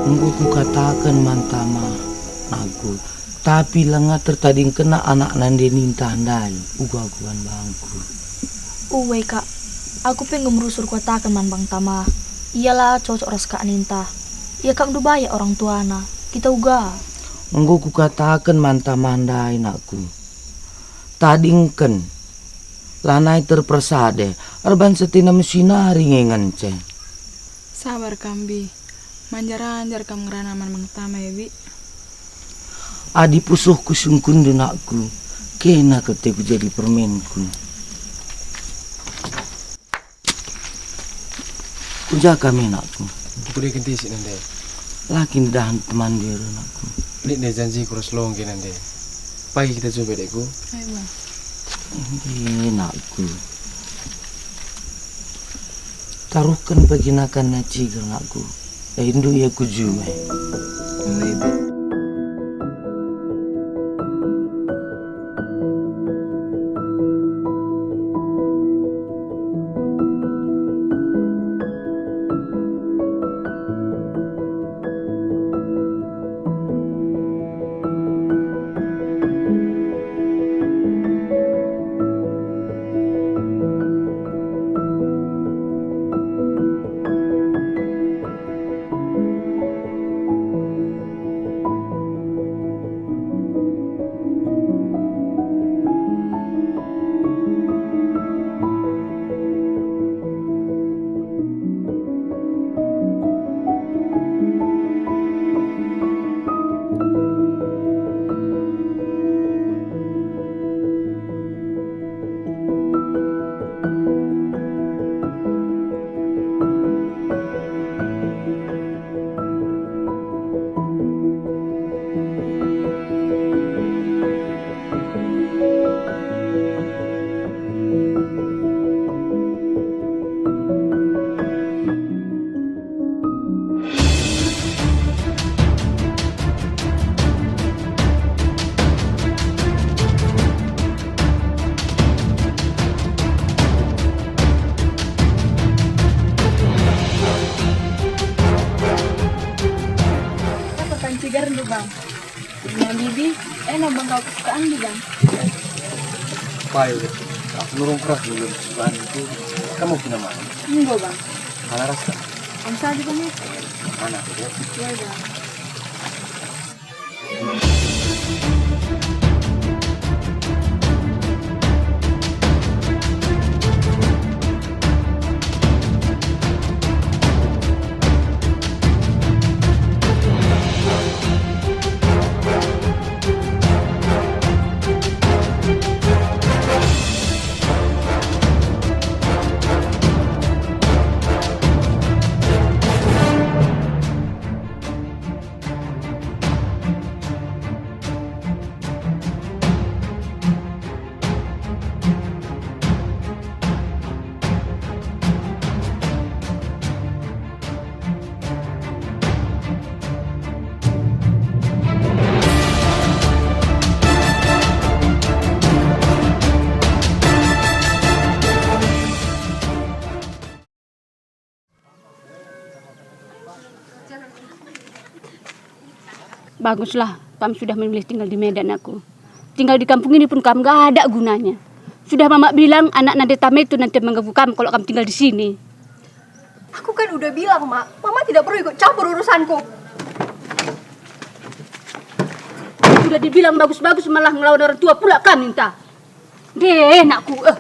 Enggo kukataken man Tama, nakku, tapi langa tertadingkenna anak nande ninta ndai uga-uga man bangku. Uwe, Kak, aku pe enggo merusur kuataken man bang Tama. Ia la cocok ras kak ninta. Ia kap ndubai orang tuana, kita uga. Enggo kukataken man Tama ndai, nakku. Tadingken, lanai terpersade, erban setena mesinari nge ngence. Sabar kam, Bi. Manjar-anjar kam ngerana man mengtama ya, Bi. Adi pusuhku sungkunndu, nakku, kena kete ku jadi permenku. Kunja kami, nakku. Kukudiken tisik nande. Laki ndedahan teman dia, nakku. Lit nde janjiku ras longge nande. Pagi kita jumpa, dekku. Ayo, Bang. Engge, nakku. Taruhken pagi nakan na ciger, nakku. Rindu ia ku juma. Engge, Bang. Erndu, Bang. Nah, Bibi, eno, Bang, kau kesukaan di, Bang. Payo, aku nurung keras dulu kesukaan itu. Kamu punya mana? Enggak, Bang. Mana rasa? Bang, saya juga nih. Mana tuh, ya? Iya, Bang. Baguslah, kam sudah memilih tinggal di Medan, aku. Tinggal di kampung ini pun kam nggak ada gunanya. Sudah Mamak bilang, anak nande Tama itu nanti mengganggu kam kalau kam tinggal di sini. Aku kan udah bilang, Mak, Mama tidak perlu ikut campur urusanku. Sudah dibilang bagus-bagus, malah ngelawan orang tua pula kam minta. Deh, anakku, eh.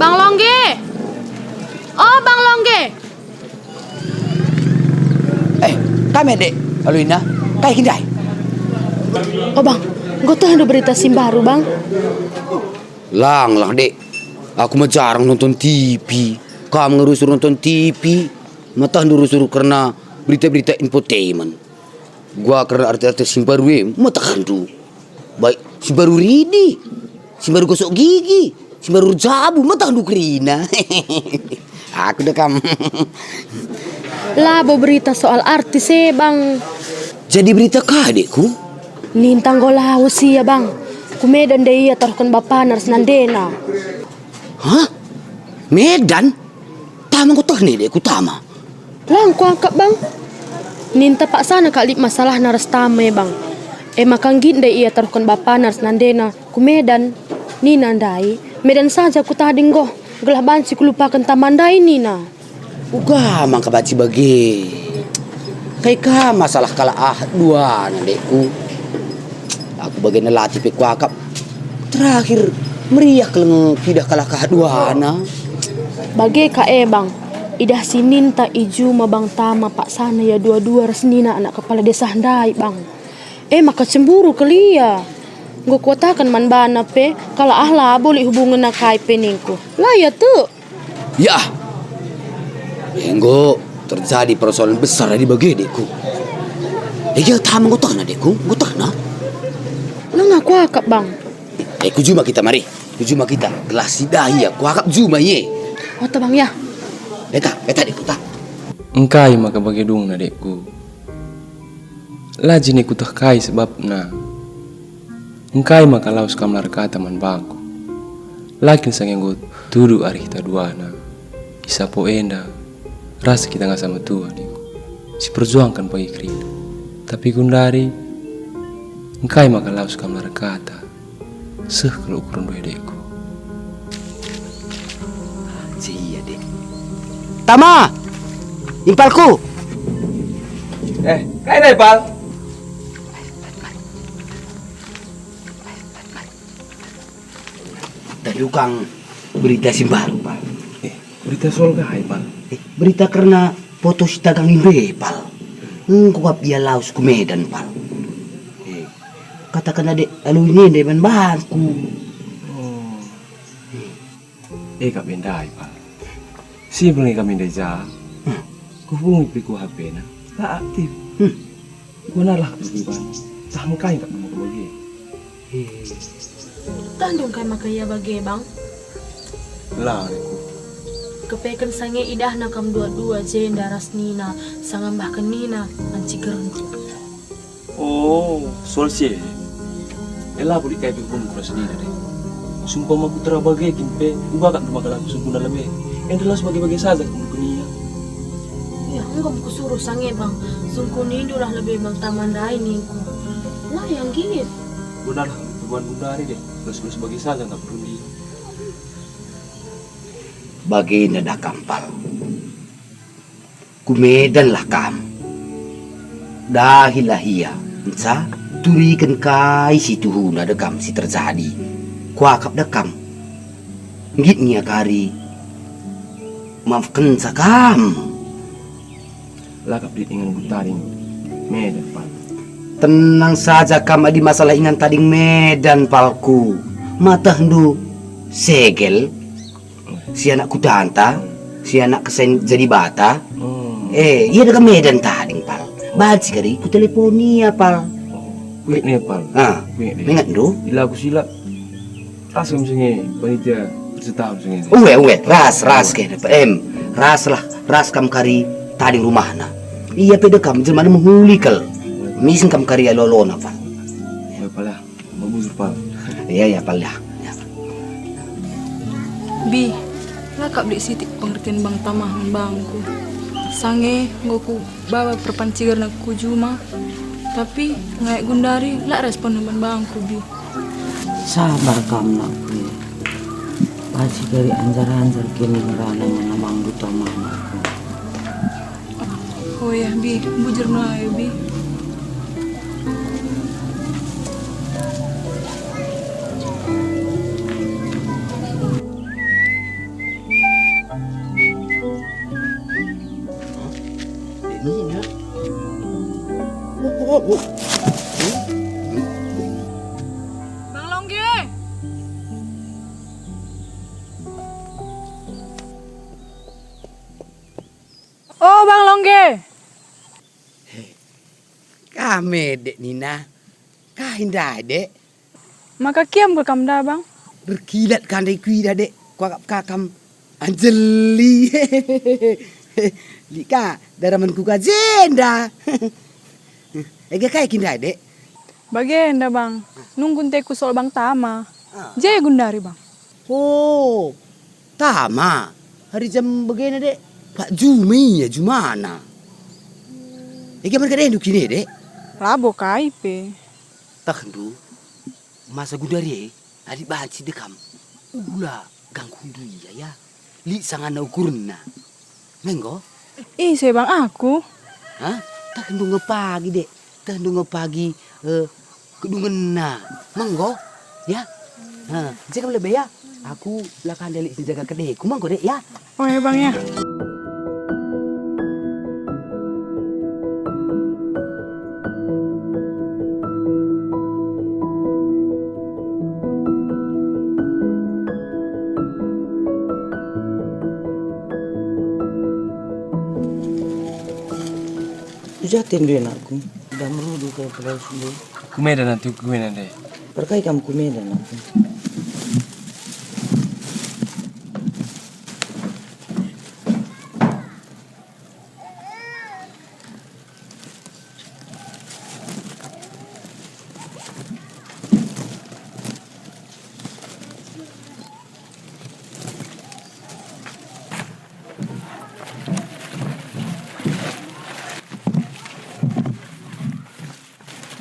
Bang Longge! Oh, Bang Longge! Eh, kam e, Dek, alu ina, kai kin ndai? Oh, Bang, enggo tehndu berita si mbaru, Bang? Lang lah, Dek. Aku me jarang nonton T V. Kam nge rusur nonton T V. Metehndu rusur kerna berita-berita infotainment. Gua kerna artis-artis si mbaru e, metehndu. Baik, si mbaru ridi, si mbaru gosok gigi, si mbaru jabu, metehndu kerina. Aku deh kam. Labo berita soal artis e, Bang. Jadi berita ka, Dekku? Ninta enggo lawes ia, Bang. Ku Medan ndai ia taruhken bapana ras nandena. Hah? Medan? Tama enggo tehndu, Dekku, Tama? Lang kuakap, Bang. Ninta paksana kak lit masalahna ras Tama e, Bang. E maka nggit ndai ia taruhken bapana ras nandena ku Medan. Nina ndai, Medan saja kutading enggo, gelah banci kulupaken Tama ndai, nina. Uga maka banci bage. Kai ka masalah kalak ah duana, Dekku? Aku bage nela pe kuakap. Terakhir, meriah kal nge kuidah kalak ah duana. Bage ka e, Bang. Idah si ninta i juma Bang Tama paksana ia dua-dua ras nina anak kepala desa ndai, Bang. E maka cemburu kal ia. Enggo kuataken man bana pe, kalak ah labo lit hubungenna kai pe ningku. La ia tek. Ya, enggo terjadi persoalan besar adi bage, Dekku. Ega Tama enggo tehna, Dekku? Enggo tehna? Langa kuakap, Bang. Eh, ku juma kita mari. Ku juma kita. Gelah si ndai ia kuakap juma ia. Ota, Bang, ya. Eta, eta, Dekku, ta. Engkai maka bage dungna, Dekku? La jine kuteh kai sebabna. Engkai maka lawes kam la erkata man bangku? La kin sanga enggo tudu arihta duana. I Sapo enda, ras kita ngasa metua, Dekku, siperjuangken bagi kerina. Tapi gundari, engkai maka lawes kam la erkata? Seh kal ukurndu e, Dekku. Cia, Dek. Tama! Impalku! Eh, kai ndai, Pal? Tukang berita si mbaru, Pal. Eh, berita soal kai, Pal? Eh, berita kerna foto si tagang imbe, Pal. Enggo kap ia lawes ku Medan, Pal. Eh, kataken ade alu ini ndai man bangku. Oh. Eh, kap ndai, Pal. Si berngi kami ndai ja. Hmm. Kuhubungi pe ku H P-na. La aktif. Hmm. Gunalah kap bagi bana. Tah engkai kap nunggu bagi. Tah ndung kai maka ia bage, Bang? La, adeku. Kepeken sange idahna kam dua-dua jenda ras nina, sanga mbahken nina, man cigerengku. Oh, soal si e. E la bulit kai pe kubunuh ku ras nina deh. Sumpama kutera bage kin pe, uga kap ndung maka la kusungkun dalan e. Enda lawes bage-bage saja kundukenia. Ia, enggo me kusuruh sange, Bang. Sungkunindulah lebe Bang Tama ndai ningku. La ia nggit. Gunalah kebuan gundari deh. Lawes-lawes bage saja kap ndung nia. Bagenda da kam, Pal. Ku Medanlah kam. Dahilah ia, nca turiken kai si tuhuna da kam si terjadi. Kuakap da kam. Nggit nge ia kari maafkenca kam. La kap lit inganku tading Medan, Pal. Tenang saja kam adi masalah ingan tading Medan, Palku. Matehndu segel, si anak kutanta, si anak kesen jadi bata. Hmm. Eh, ia deka Medan tading, Pal. Banci kari ku telepon ia, Pal. Kuinget ne, Pal. Ah, kuinget ne. Ingetndu? Ila ku sila. Ras kam senge panitia persetahun senge. Uwe, uwe, ras, ras ke, em, ras lah, ras kam kari tading rumahna. Ia pe dekam jelmana mehuli kal. Misen kam kari alo-alona, Pal. Uwe, Pal, ya. Mabujur, Pal. Iya, iya, Pal, ya. Ya. Bi, la kap lit sitik pengertian Bang Tamah man bangku. Sange enggo ku baba perpancigerna ku juma, tapi ngayak gundari la respon man bangku, Bi. Sabar kam, nakku. Pasti kari anjar-anjar kini ngerana man amangndu Tamah, nakku. Oh ya, Bi, bujur me la ya, Bi. Dek Nina. Oh, oh, oh. Bang Longge. Oh, Bang Longge. He, kam e, Dek Nina. Kai ndai, Dek? Maka kiam kal kam nda, Bang? Erkilat ka ndai kuidah, Dek. Kuakap ka kam anjeli. Lit ka daramanku ka jenda. Ega kai kin ndai, Dek? Bagenda, Bang. Nunggu nteku soal Bang Tama. Ah. Je gundari, Bang. Oh, Tama. Hari jam bagena, Dek. Pak juma ia jumana. Ega merga dendu kine, Dek? Labo kai pe. Tehndu, masa gundari e, adi banci dekam, ula gangkundu ia, ya. Lit sangana ukurna. Menggo? Ise, Bang, aku? Hah? Tehndu nge pagi, Dek. Tehndu nge pagi, eh, kedungenna. Menggo? Ya? Ha, je kam lebe, ya? Aku la ka ndai lit si jaga kedeku. Menggo, Dek, ya? Oh, ya, Bang, ya. Uja atendu, anakku, udah merudu kau pelawesndu. Ku Medan nanti ku Medan deh. Perkai kam ku Medan, anakku.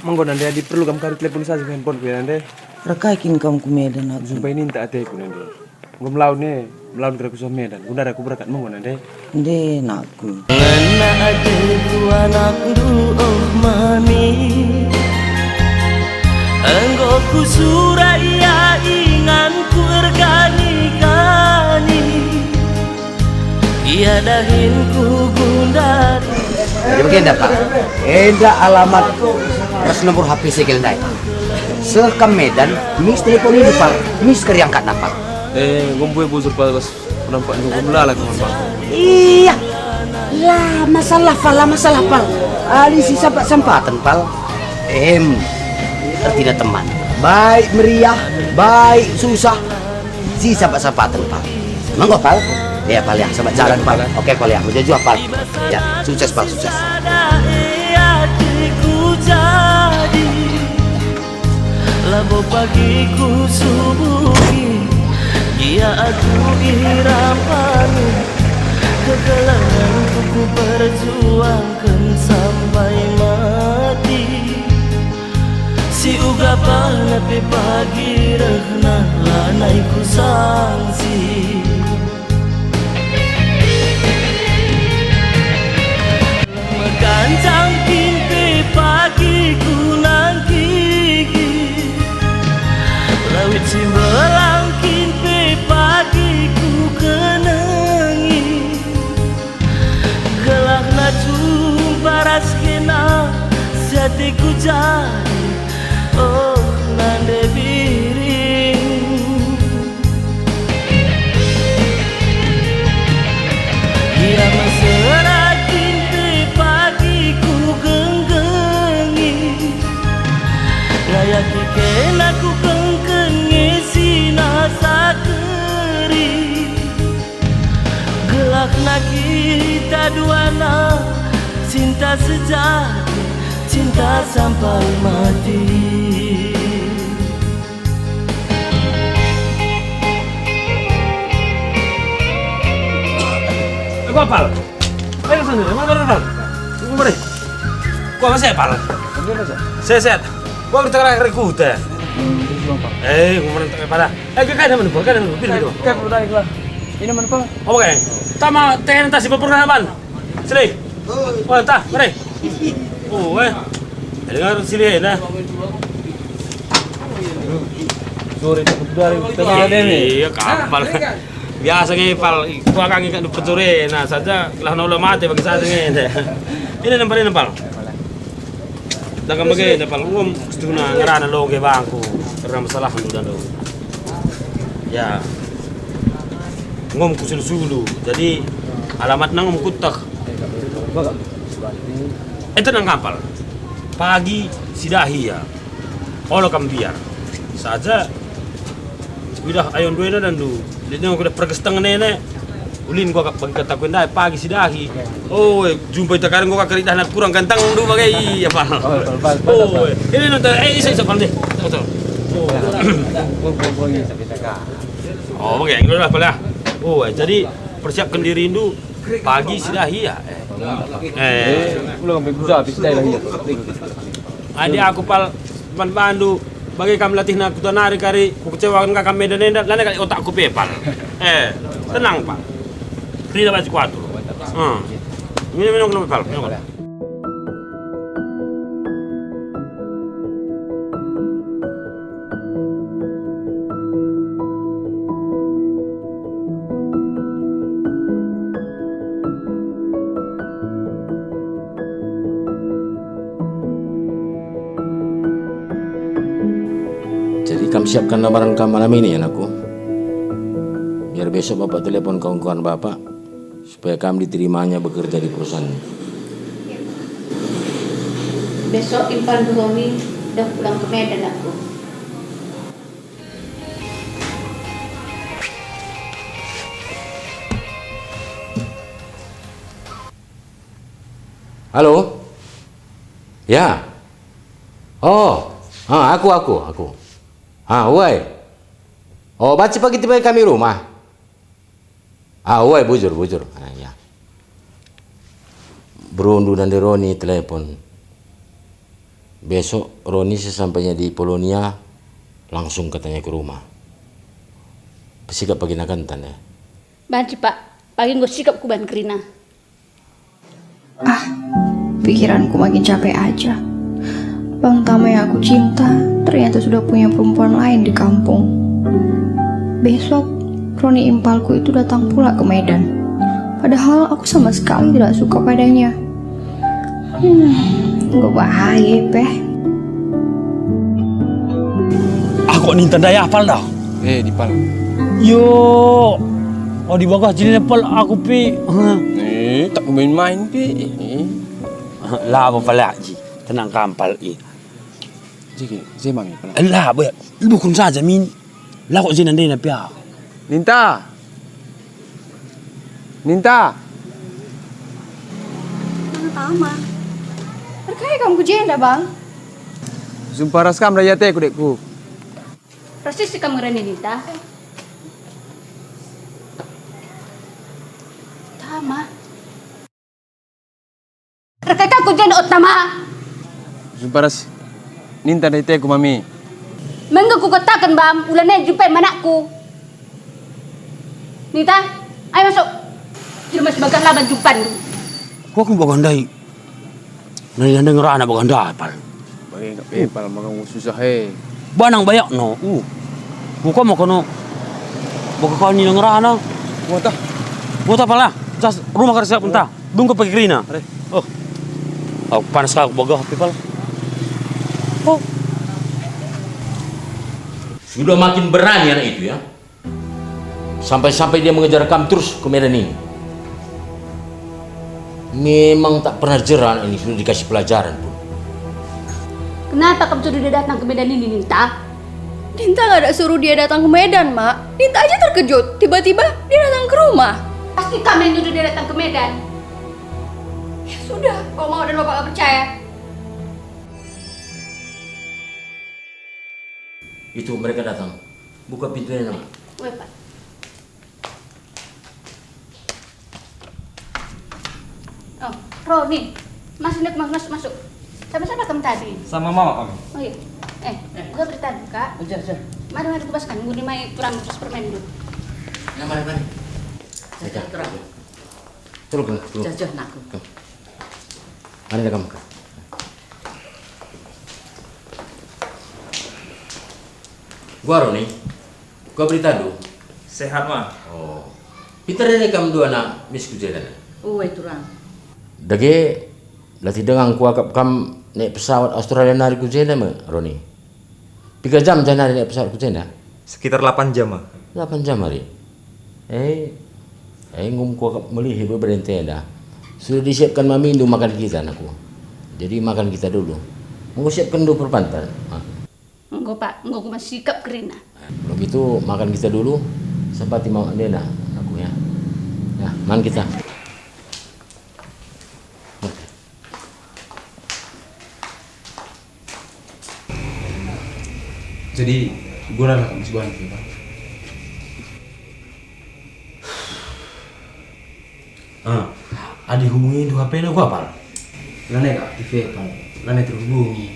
Menggo nande, adi perlu kam kari telepon saja handphone ku ya nande. Perkai kin kam ku Medan, aku. Supaya ninta ateku nande. Enggo melaun e, melaun kira ku Medan, gundari aku berangkat menggo nande. Nde, nakku. Ngena ateku anakndu, oh mami. Enggo kusura ia ingat. Ku ergani-gani, ia dahin ku gundari. Jadi bagenda, Pal. Enda alamat ras nomor H P segel ndai. Seh kam Medan, mis telepon ini, Pal. Mis keriangkat, Pal. Eh, enggo mbue bujur, Pal, ras penampak nunggu melala, Pal. Iya. La masalah, Pal, la masalah, Pal. Ali si sampat-sampaten, Pal. Em, ertina teman. Baik meriah, baik susah, si sampat-sampaten, Pal. Manggo, Pal. Ya, Pal, ya, sambat jalan, Pal. Oke, Pal, ya, mejuah-juah, Pal. Ya, sukses, Pal, sukses. Labo pagi ku subuhi, gia aku irapani, kekelengenku ku perjuangken sampai mati. Si ugapna pe pagi rehna lanai ku sangsi. Megancang kin pe pagi ku nangkihi, lawit si mbelang kin pe pagi ku kenengi. Gelahna jumpa ras kena si ateku jadi, oh, nande biring. Ia mesera kin pe pagi ku genggengi, ngayaki kena ku kengkeng nge si nasa keri. Gelahna kita duana, cinta sejati, cinta sampai mati. Eh, Pal. Ayo sana, mana, mana, Pal? Tunggu, mari. Kuah masih, Pal? Sehat, sehat. Kuah bertengkar rekruta. Eh, kemarin tak apa dah. Eh, kai, kai, mana, Pal? Kai, mana, Pal? Kai, Pal, tadi lah. Ini mana, Pal? Apa kai? Tama teh, entah si berpernahan, Pal. Sini. Oh, entah, mari. Oh, eh. Dengar sini, nah. Sore, dari, dari, dari. Iya, kapal. Biasa nge, Pal. Kuah kaki kan percure. Nah, saja lah nolo mate bagi saya nge. Ini nempel, ini nempel. Dangkan bage nempel. Ngom setuna ngerana loge bangku. Karena masalah dulu dan dulu. Ya. Ngom kusulu-sulu. Jadi alamatna ngom kutek. Eh, tenang kapal. Pagi sidahi ya. Olo kam mbiar. Saja kuidah ayo nduena dan du. Dia nengok kuidah pergesteng nene. Ulin gua bagi kata ku ndai pagi sidahi. Oh, eh, jumpa ita kareng gua keridah nak kurang ganteng du bage iya, Pal. Oh, Pal, Pal, Pal, Pal. Oh, eh, ini nonton, eh, isa, isa, Pal, deh. Betul. Oh. Oh, bage, ini udah, Pal, ya. Oh, eh, jadi persiapkan dirindu pagi sidahi ya. Eh. Eh. Ulang sampai busa, habis sidahi lagi. Adi aku, Pal, man bandu, bage kam latihna kuta nari kari, kukecewaken ka kam Medan enda, lanai kali otakku pe, Pal. Eh, tenang, Pal. Kerina banci kuatur. Hmm. Minum, minum, minum, Pal. Minum, Pal. Jadi kam siapkan lamaran kam malam ini, anakku. Biar besok bapak telepon kawan-kawan bapak, supaya kam diterimanya bekerja di perusahaan. Besok impal Roni dah pulang ke Medan aku. Halo? Ya. Oh, ah, aku, aku, aku. Ah, uai. Oh, banci pagi tibai kami rumah. Ah, uai, bujur, bujur. Ah, ya. Berundu nande Roni telepon. Besok Roni sesampainya di Polonia langsung katanya ke rumah. Pesikap pagi nakan tanda. Banci, Pak. Pagi enggo sikap kuban kerina. Ah, pikiranku makin capek aja. Bang Tama yang aku cinta ternyata sudah punya perempuan lain di kampung. Besok, Roni impalku itu datang pula ke Medan. Padahal aku sama sekali tidak suka padanya. Hmm, enggo bahaye pe. Aku ninta ndai apal dah. Eh, dipal. Yo. Oh, di bagah jine pal aku pi. Eh, tak main-main pi. Eh. Lah, apa pala ji. Tenang kampal i. Jige, je mami pala. Lah, be, bukun saja min. Lah kok jine ndai na pia. Ninta. Ninta. Mana tama? Perkai kam ku jenda, Bang? Jumpa ras kam raya te ku dekku. Persis si kam ngereni Ninta. Tama. Erkata ku jenda, o tama. Jumpa ras Ninta ndai te ku mami. Menggo kukataken bam, ulana jumpai manakku. Ninta, ayo masuk. Jelma si bagah laban jumpan. Kok bagah ndai? Nai nande ngerana bagah ndai, Pal. Bage kap e, Pal, maka susah e. Banang bayak no. Uh. Buka maka no. Baka kau ni ngerana. Wata. Wata pala. Jas rumah kada siap entah. Dungke pake kerina. Are. Oh. Aku panas kau bagah, Pal. Oh. Sudah makin berani anak itu, ya. Sampai-sampai dia mengejar kam terus ke Medan ini. Memang tak pernah jera anak ini, sudah dikasih pelajaran pun. Kenapa kamu suruh dia datang ke Medan ini, Ninta? Ninta nggak ada suruh dia datang ke Medan, Mak. Ninta aja terkejut, tiba-tiba dia datang ke rumah. Pasti kamu yang nyuruh dia datang ke Medan. Ya sudah, kalau mau dan Bapak nggak percaya. Itu mereka datang. Buka pintunya, Nak. Weh, Pak. Oh, Roni. Masuk, Nak, masuk, masuk, masuk. Sama-sama kamu tadi. Sama mama kami. Oh iya. Eh, eh, gua berita dulu, Kak. Ajar, ajar. Mari, mari, kubaskan. Gua mai kurang terus permen dulu. Ya, mari, mari. Ajar. Terang. Turun, turun. Ajar, ajar, nak. Turun. Mari, Kak. Gua Roni. Gua berita dulu. Sehat, Ma. Oh. Pinter deh kam dua anak mis ku jenda. Uwe, turang. Dage, berarti denga kuakap kam naik pesawat Australia nari ku jenda me, Roni? Piga jam janari naik pesawat ku jenda? Sekitar delapan jam, Ma. Delapan jam hari. Eh, eh, ngum kuakap melihe beberapa enda. Sudah disiapkan mamindu makan kita, anakku. Jadi makan kita dulu. Enggo siapkan dulu perbantal. Ah. Enggo, Pak, enggo kumasikap kerina. Kalau gitu, makan kita dulu, sepati mau ndena, aku ya. Nah, man kita. Jadi, guna lah kamu sebuah nanti, Pak. Ah, adi hubungi tu H P-na gua, Pal? Lanai ka aktif e, Pal. Lanai terhubungi.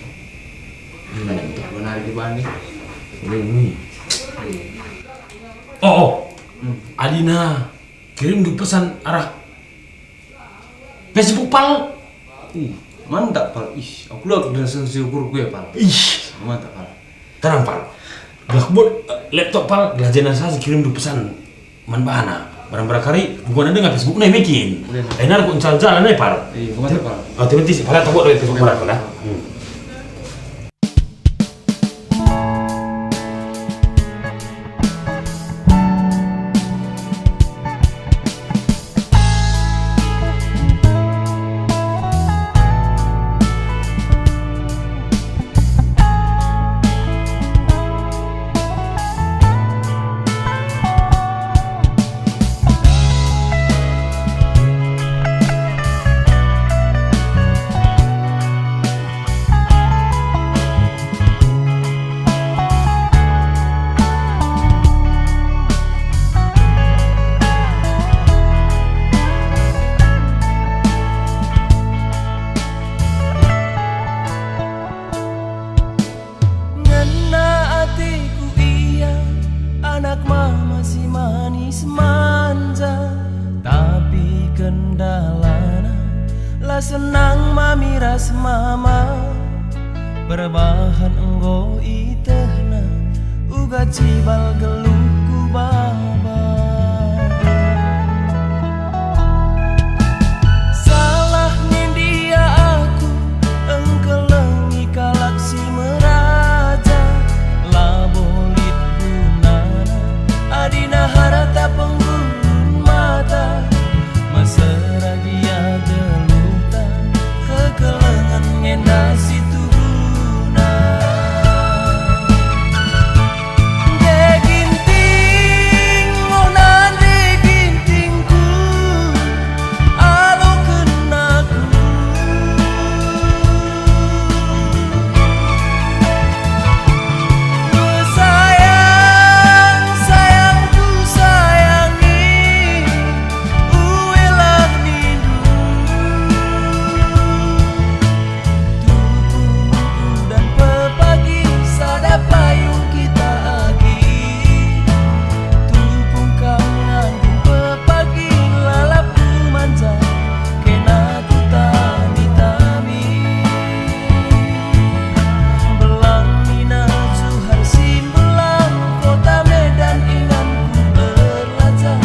Hmm. Lanai untuk lanai di bani. Hubungi. Oh, oh. Hmm. Adina kirim du pesan arah Facebook, Pal. Ih, mantap, Pal. Ih, aku lah kebiasaan si ukur gue, Pal. Ih. Mantap, Pal. Tenang, Pal. Gelah kubot, eh, laptop, Pal, gelah jenasa si kirim du pesan man bana. Barang-barang kari, bukan ada nggak Facebook nih bikin. Udah. Eh, ntar aku jalan-jalan nih, Pal. Iya, mantap, Pal. Oh, tiba-tiba, Pal, tak buat Facebook mana, Pal, dah. Hmm. Ngena ateku ia, anak mama si manis manja, tapi kendalana la senang mami ras mama. Perbahan enggo itehna, uga cibal geluhku Baba. Salah ngendia aku engkelengi kalak si meraja, labo lit gunana adina harta penggulun mata, mesera gia geluhta, kekelengen enda situhuna. Nde ginting, oh, nande gintingku, aloken aku. Sayang, sayangku, sayangi, uelah nindu. Tupung udan pepagi sada payung kita agi. Tupung kam ngandung pepagi lalapku manja kena kutami-tami. Belang nina Zuhar si mbelang kota Medan inganku erlajah.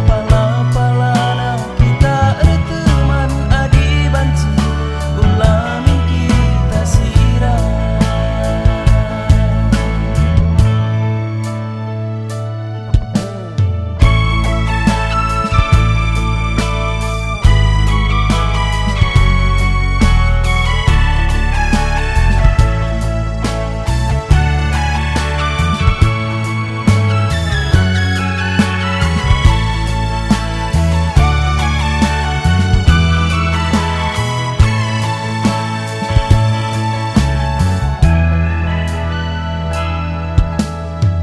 Pala-palana kita erteman adi banci ulamin kita sirang.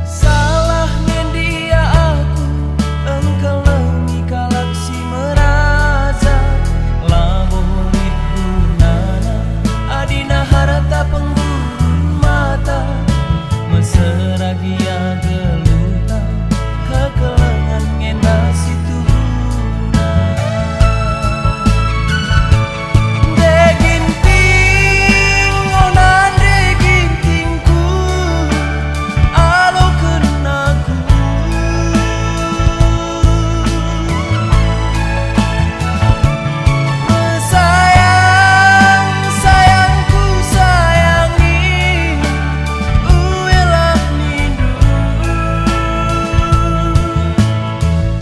Salah ngendia aku engkelengi kalak si meraja, labo lit gunana adina harta penggulun mata. Mesera gia geluhta, kekelengen ngena situhuna. Nde ginting, oh, nande gintingku, aloken aku. Sayang, sayangku, sayangi, uelah nindu.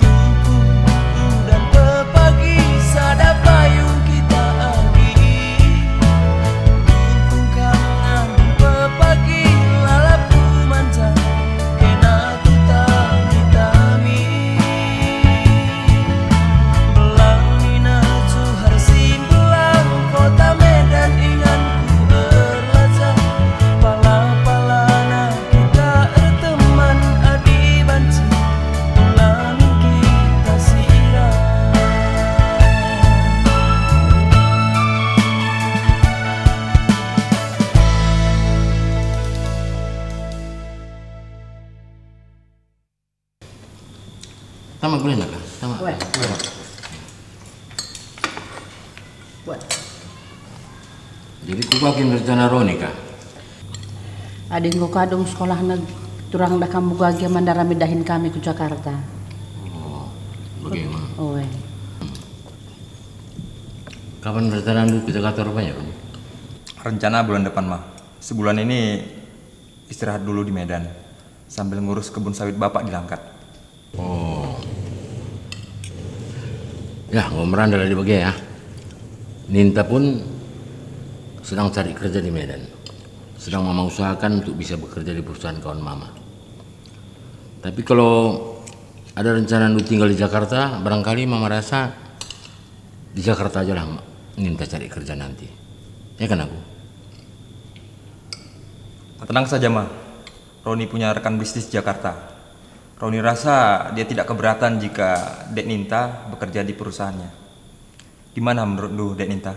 Tungkung udan pepagi sada payung kita agi. Tungkung kam ngandung pepagi lalapku manja kena kutami-tami. Belang nina Zuhar si mbelang kota Medan inganku erlajah. Pala-palana kita erteman adi banci ulamin kita sirang. Tama gulena ka? Tama. Weh. Weh. Jadi kuga kin rencana Roni ka? Adi enggo kadung sekolahna turang dah kam muga gia man ndarami dahin kami ku Jakarta. Oh, bage ma. Oe. Kapan rencanandu ke Jakarta rupanya, Roni? Rencana bulan depan, Ma. Sebulan ini istirahat dulu di Medan sambil ngurus kebun sawit Bapak di Langkat. Oh. Ya, enggo merandal adi bage ya. Ninta pun sedang cari kerja di Medan. Sedang mama usahakan untuk bisa bekerja di perusahaan kawan mama. Tapi kalau ada rencana nu tinggal di Jakarta, barangkali mama rasa di Jakarta ajalah ninta cari kerja nanti. Ya kan aku? Tenang saja, Ma. Roni punya rekan bisnis di Jakarta. Roni rasa dia tidak keberatan jika Dek Ninta bekerja di perusahaannya. Gimana menurutndu, Dek Ninta?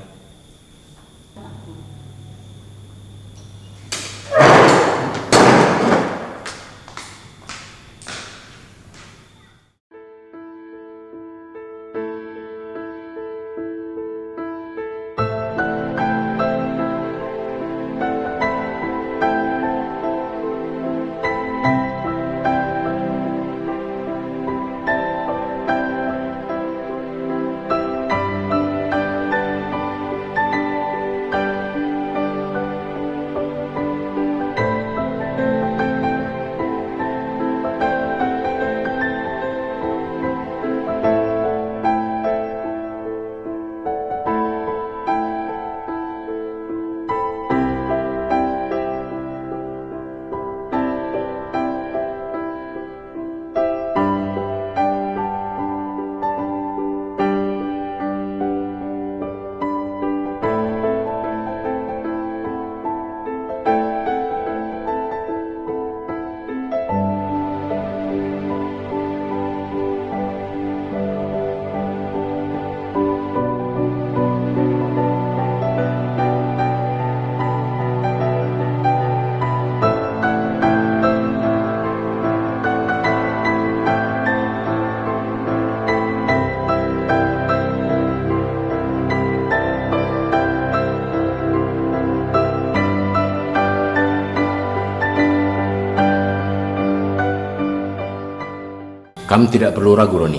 Kamu tidak perlu ragu, Roni.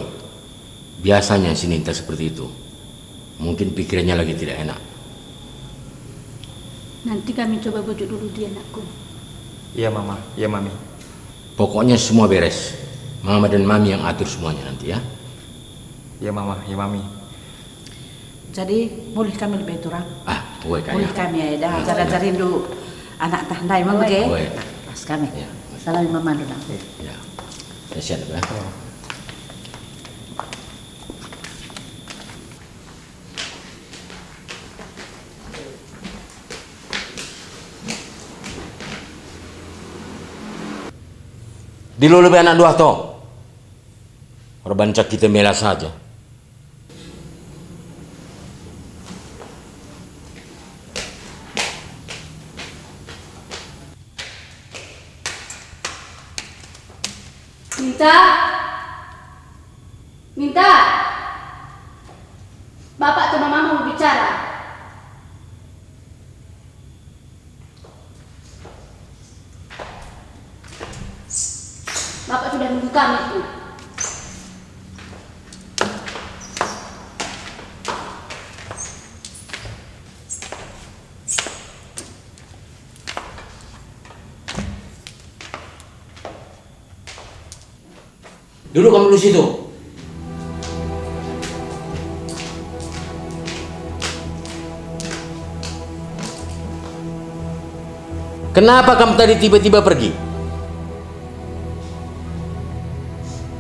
Biasanya si Ninta seperti itu. Mungkin pikirannya lagi tidak enak. Nanti kami coba bujuk dulu dia, anakku. Iya, Mama. Iya, Mami. Pokoknya semua beres. Mama dan Mami yang atur semuanya nanti, ya. Iya, Mama. Iya, Mami. Jadi, mulih kami lebe, turang? Ah, mulih kami, ya. Mulih kami, ya, dah. Ah, ajar-ajarin dulu anak tah ndai, Mama, ke? Pas kami. Ya. Salami Mama dulu, nah. Ya. Ya, siap, ya. Dilo lebe anak dua to. Erbanca kita mela saja. Ninta! Ninta! Bapak sama Mama mau bicara. Bapak sudah nunggu kami tuh. Duduk kamu dulu situ. Kenapa kamu tadi tiba-tiba pergi?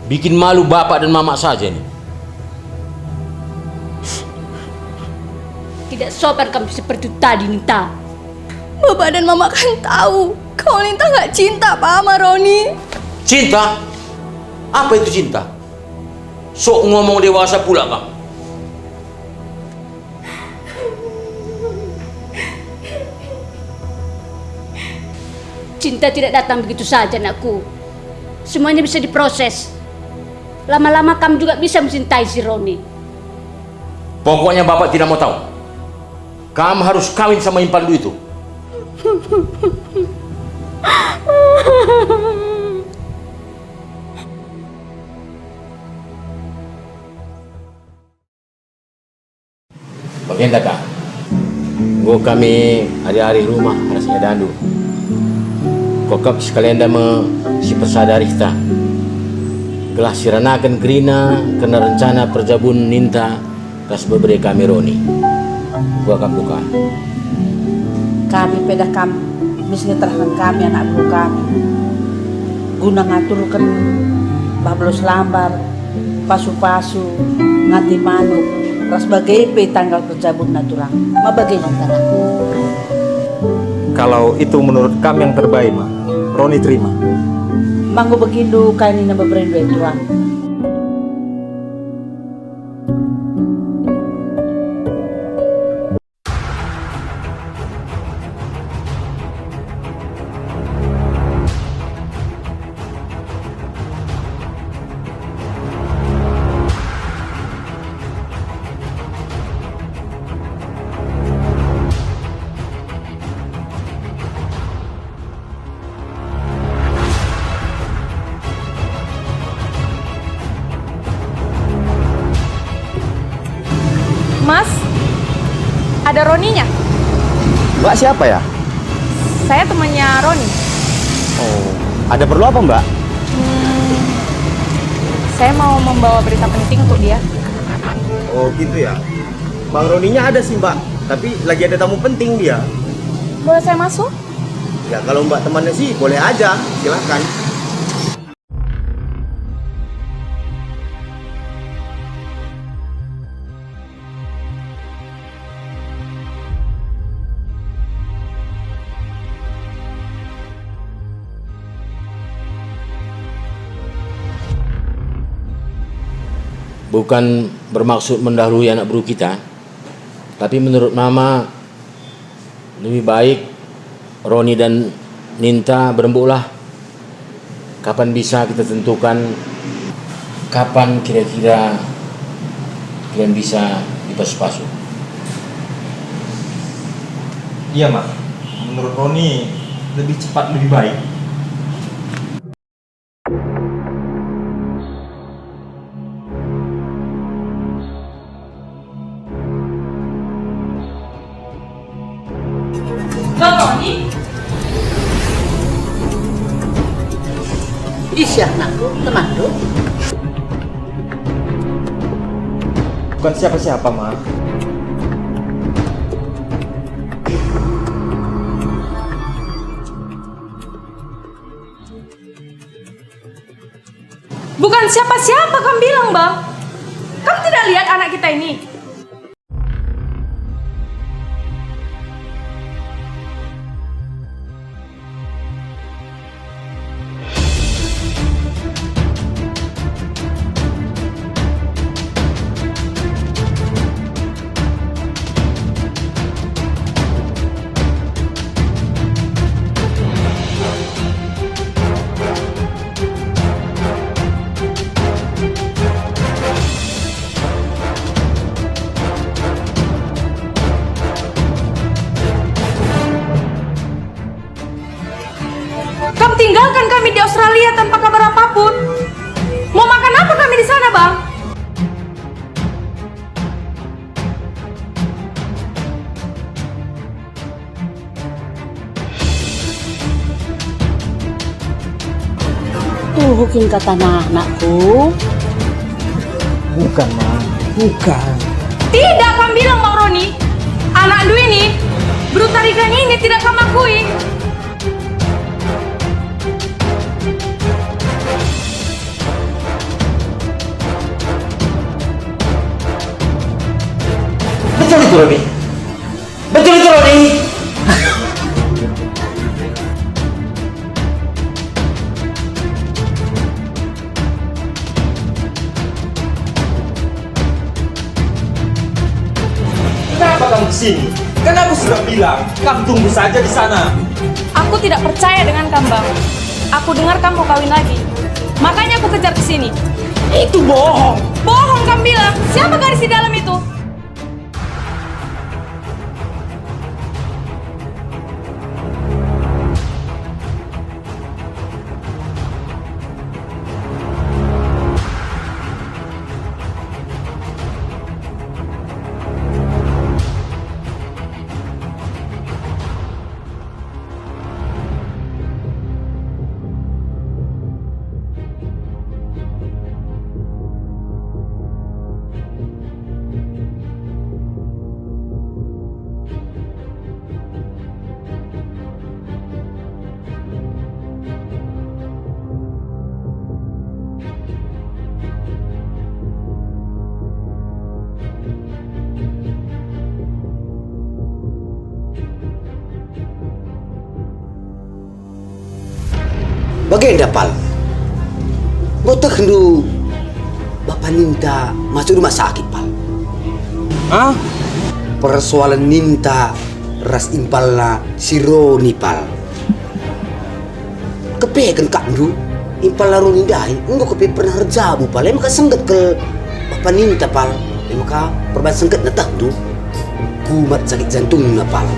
Bikin malu bapak dan mamak saja nih. Tidak sopan kamu seperti itu tadi, Ninta. Bapak dan mamak kan tahu kalau Ninta nggak cinta sama Roni. Cinta? Apa itu cinta? Sok ngomong dewasa pula kamu. Cinta tidak datang begitu saja, anakku. Semuanya bisa diproses. Lama-lama kamu juga bisa mencintai si Roni. Pokoknya bapak tidak mau tahu. Kamu harus kawin sama impandu itu. Bagenda ka. Enggo kami ari-ari rumah ras iadandu. Kuakap si kalenda me si persada arihta, gelah siranaken kerina kerna rencana perjabun ninta ras bebere kami Roni. Kuakap duka. Kami pe dah kam mis nge terahken kami anak beru kami, guna ngaturken bah belos lambar, pasu-pasu, ngati manuk, ras bage pe tanggal perjabunna turang. Ma bage man, turang? Kalau itu menurut kam yang terbaik, Ma, Roni terima. Ma enggo begindu kai nina beberendu e, turang? Mas, ada Roninya? Mbak siapa ya? Saya temannya Roni. Oh, ada perlu apa, Mbak? Hmm, saya mau membawa berita penting untuk dia. Oh, gitu ya. Bang Roninya ada sih, Mbak, tapi lagi ada tamu penting dia. Boleh saya masuk? Ya, kalau Mbak temannya sih boleh aja, silahkan. Bukan bermaksud mendahului anak beru kita, tapi menurut Mama, lebih baik Roni dan Ninta berembuklah. Kapan bisa kita tentukan, kapan kira-kira kalian bisa dipasu-pasu? Iya, Mak. Menurut Roni, lebih cepat lebih baik. Ise anakku, temanndu? Bukan siapa-siapa, Ma. Bukan siapa-siapa kam bilang, Bang. Kam tidak lihat anak kita ini? Kam tinggalkan kami di Australia tanpa kabar apapun. Mau makan apa kami di sana, Bang? Tuhu kin katana, anakku? Bukan, Ma. Bukan. Tidak, kam bilang, Bang Roni. Anakndu ini, Bru Tarigan ini tidak kam akui. Betul itu, Roni. Betul itu, Roni. Kenapa kamu ke sini? Kan aku sudah bilang, kamu tunggu saja di sana. Aku tidak percaya dengan kamu, Bang. Aku dengar kamu mau kawin lagi. Makanya aku kejar ke sini. Itu bohong. Bohong kamu bilang. Siapa gadis di dalam itu? Bagenda, Pal. Enggo tehndu bapa ninta masuk rumah sakit, Pal. Ah? Persoalen ninta ras impalna si Roni, Pal. Kepeken kap ndu, impalna Roni ndai enggo kepe pernah erjabu, Pal. E maka sengget kal bapa ninta, Pal. E maka perban senggetna tehndu kumat sakit jantungna, Pal.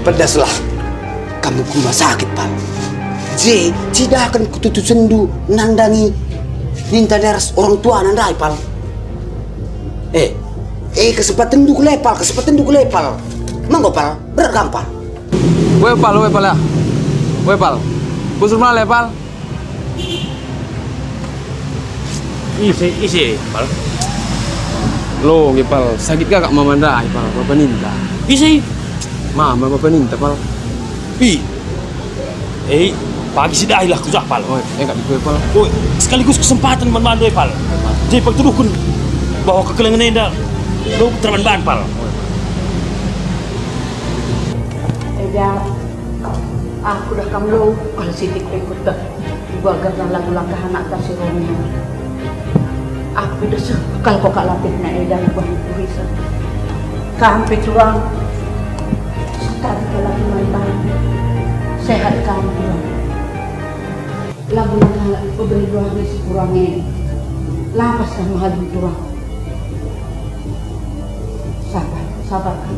Pedaslah kam ku rumah sakit, Pal. Je, cidaken ketutusenndu nandangi ninta ras orang tuana ndai, Pal. Eh, eh, kesempatenndu kal e, Pal, kesempatenndu kal e, Pal. Manggo, Pal, berat kam, Pal. Ue, Pal, ue, Pal, ya. Ue, Pal. Busur male, Pal. Ise, ise, Pal? Lo nge, Pal, sakit ka kap mama ndai, Pal, bapa ninta. Ise? Mama bapa ninta, Pal. Ih. Eh, pagi si dahilah ku jah, Pal. Oh, eh, kap ikut, Pal. Oh, sekaligus kesempatan man bandu, eh, Pal. Jadi pagtuduhkun bahwa kekelengen enda lo terman ban, Pal. Eda, aku dah kam lo, Pal, sitik pe kueteh. Uga gagah lagu langkah anakta si Roni. Aku deseh kal kokak lapihna eda i bas turisa. Kam pe turang, sekali kal aku man bandu. Sehat kam turang. Lagu langkah peberi luar si kurang e. Lapas kam mehali turang. Sabar, sabar kam.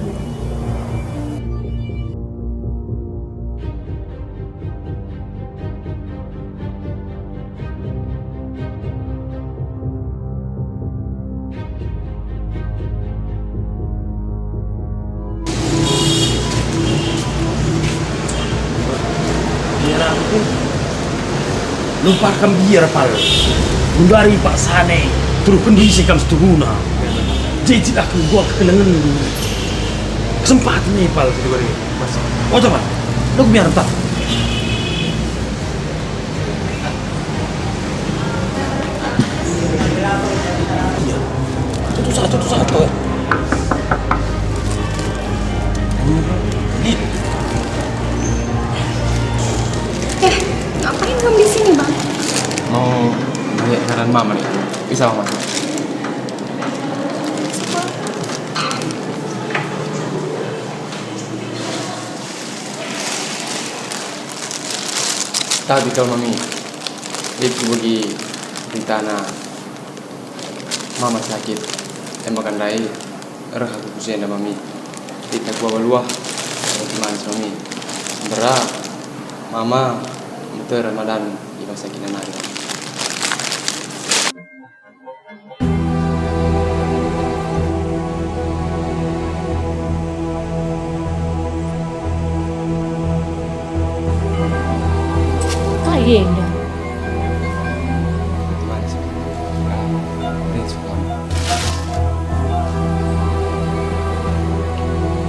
Lupa kam biar, Pal. Gundari paksana, turuhken ise kam setuhuna. Jejit aku gua kekelengen. Kesempatan nih, Pal, kedua hari. Oto, Pal. Lu biar tak. Iya. Tutu sa, tutu sa, tuh. Ini. Eh, ngapain kamu di sini, Bang? Mau lihat keadaan Mama nih. Bisa, Mama? Tapi kal, Mami, lit kubegi beritana Mama sakit. Embakan ndai reh aku ku jenda, Mami. Lit aku aba luah, aku manis, Mami. Mbera, Mama, metereh madan i bas sakitna nari, Mami. Kai enda?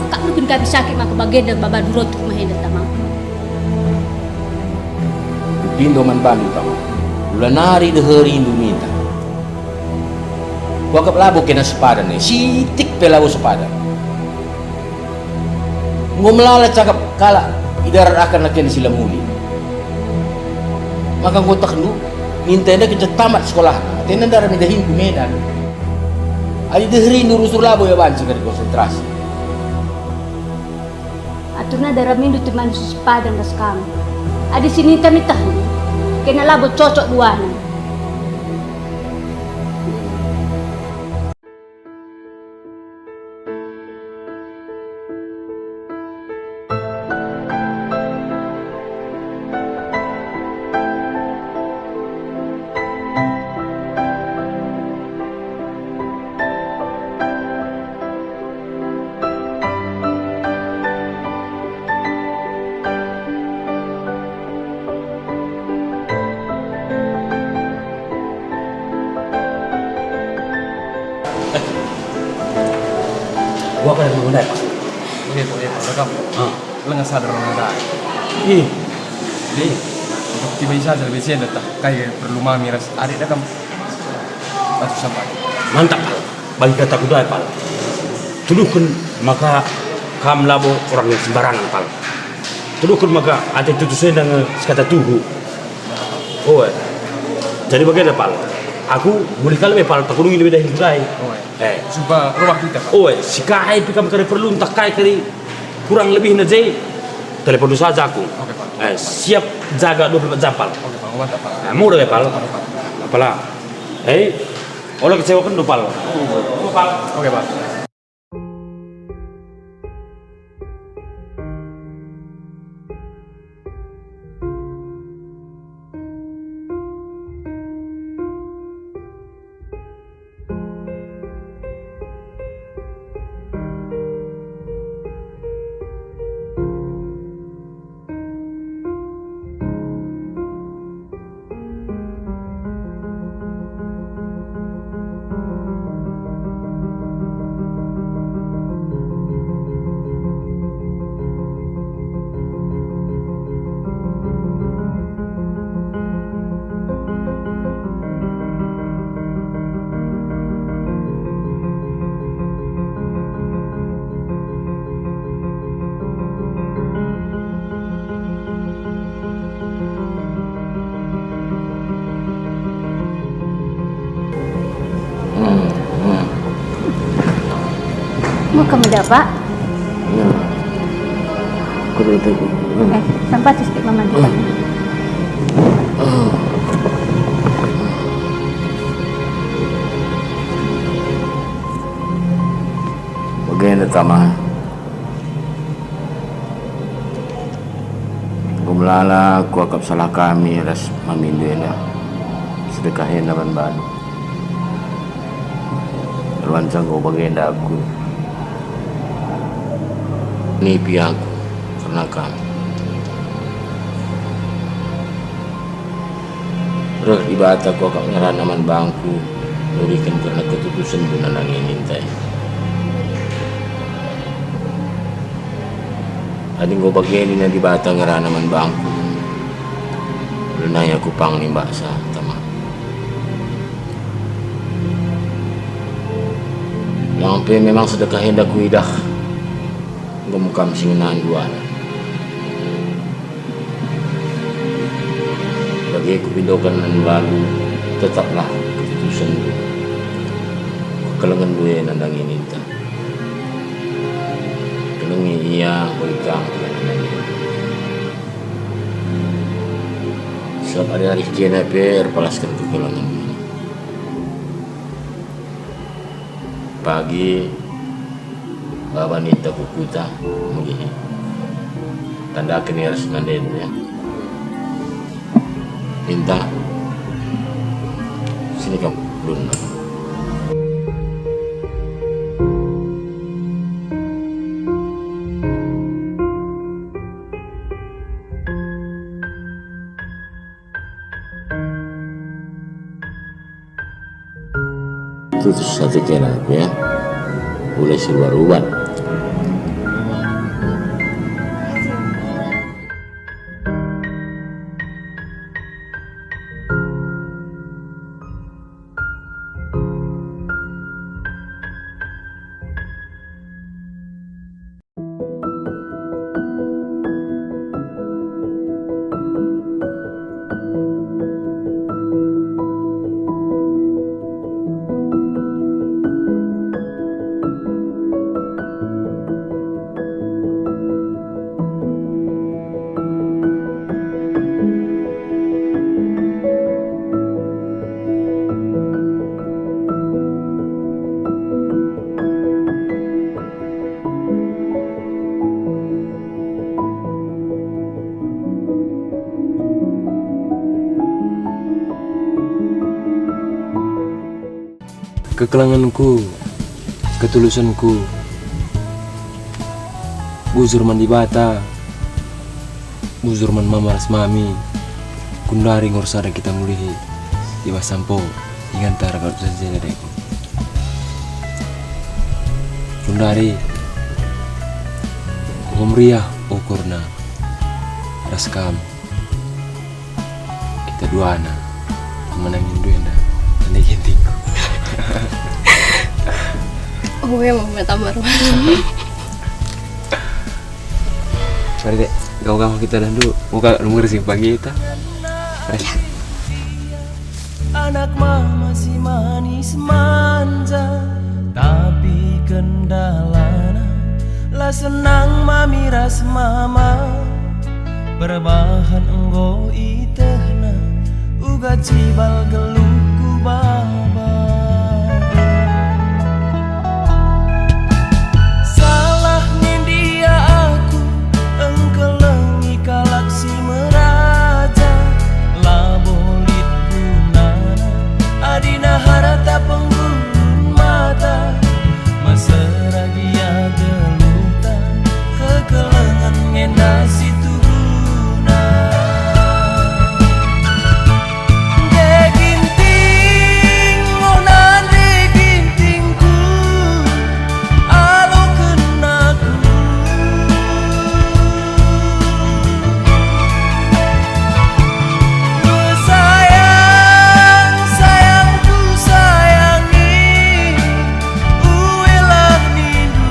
Akapndu kin ka pe sakit maka bagenda babandu roti ku rumah enda, Tamang? Kupindo man bandu, Tamang. Ula nari deherindu ninta. Kuakap labo kena sepadan e, sitik pe labo sepadan. Enggo melala cakap kalak i darat akan laken si la muli. Maka enggo tehndu, ninta enda kenca tamat sekolahna, atena ndarat dahin ku Medan. Adi deherindu rusur labo ia banci kari konsentrasi. Aturna daramindu teman si sepadan ras kam. Adi si ninta me tehndu, kena labo cocok duana. Eh. Gua kan yang mengundai, Pak. Oke, oke, Pak. Rekam. Ah. Langa sadar langa ndai. Ih. Jadi, untuk tiba isa lebih sih, dah, kai perlu mami ras adik dah kam. Batu sampai. Mantap, Pak. Bagi kata kuda, Pal. Tuduhken maka kam labo orang yang sembarangan, Pal. Tuduhken maka ate tutus enda nge sekata tuhu. Oe. Jadi bagenda, Pal. Aku mulih kal be, Pal, takunungi lebe dahin kudai. Oe. Eh. Sumpah rumah kita, Pak. Oe, si kai pe kam kari perlu ntah kai kari kurang lebihna je, telepon saja aku. Oke, Pak. Eh, siap jaga dua puluh empat jam, Pal. Oke, Pak. Mantap, Pak. Eh, murah ya, Pal. Oke, Pak. Apalah. Eh, ola kecewaken du, Pal. Oke, Pal. Oke, Pak. Mau kamu dah, Pak? Ya. Aku dah tadi. Eh, sampai atas tik mama kita. Bagenda, Tama. Enggo melala kuakap salah kami ras mamindu enda. Sedekah enda man bandu. Erwanca enggo bagenda aku. Nipi aku kerna kam. Reh Dibata kuakap ngerana man bangku, nuriken kerna ketutusenndu nandangi ninta e. Adi enggo bage nina Dibata ngerana man bangku, lanai aku pang nimbaksa, tama. Lang pe memang sedekah enda kuidah, enggo me kam si ngenandu anak. Bage kupindoken man bandu, tetaplah ketutusenndu. Kekelengenndu e nandangi ninta. Kelengi ia, enggo ikam nandangi. Sebab adi arih kena pe erpalasken kekelengen. Pagi baba ninta ku kuta, mulihi. Tandaken ia ras nandenu, ya. Ninta, sini kam, Luna. Tutus ate kena aku, ya. Ula si rubat-rubat. Kekelengenku, ketulusenku, bujur man Dibata, bujur man mama ras mami, kundari nggo ersada kita mulihi i bas sampo, inganta ragam saja adeku. Kundari, enggo meriah ukurna ras kam. Kita duana, pemenangin duena, Gintingku. Oh, ya, mau tambah rumah. Mari, Dek, gawa-gawa kita dulu. Muka lu ngersi pagi kita. Mari. Anak mama si manis manja, tapi kendalana la senang mami ras mama. Perbahan enggo itehna, uga cibal geluhku baba. Salah nindia aku, engkelengi kalak si meraja, labo lit gunana, adina harta penggulun mata, mesera gia geluhta, kekelengen ngenda situhuna. Dek Ginting, onan dek Gintingku, aloken aku. Sayang, sayangku sayangi, uelah nindu.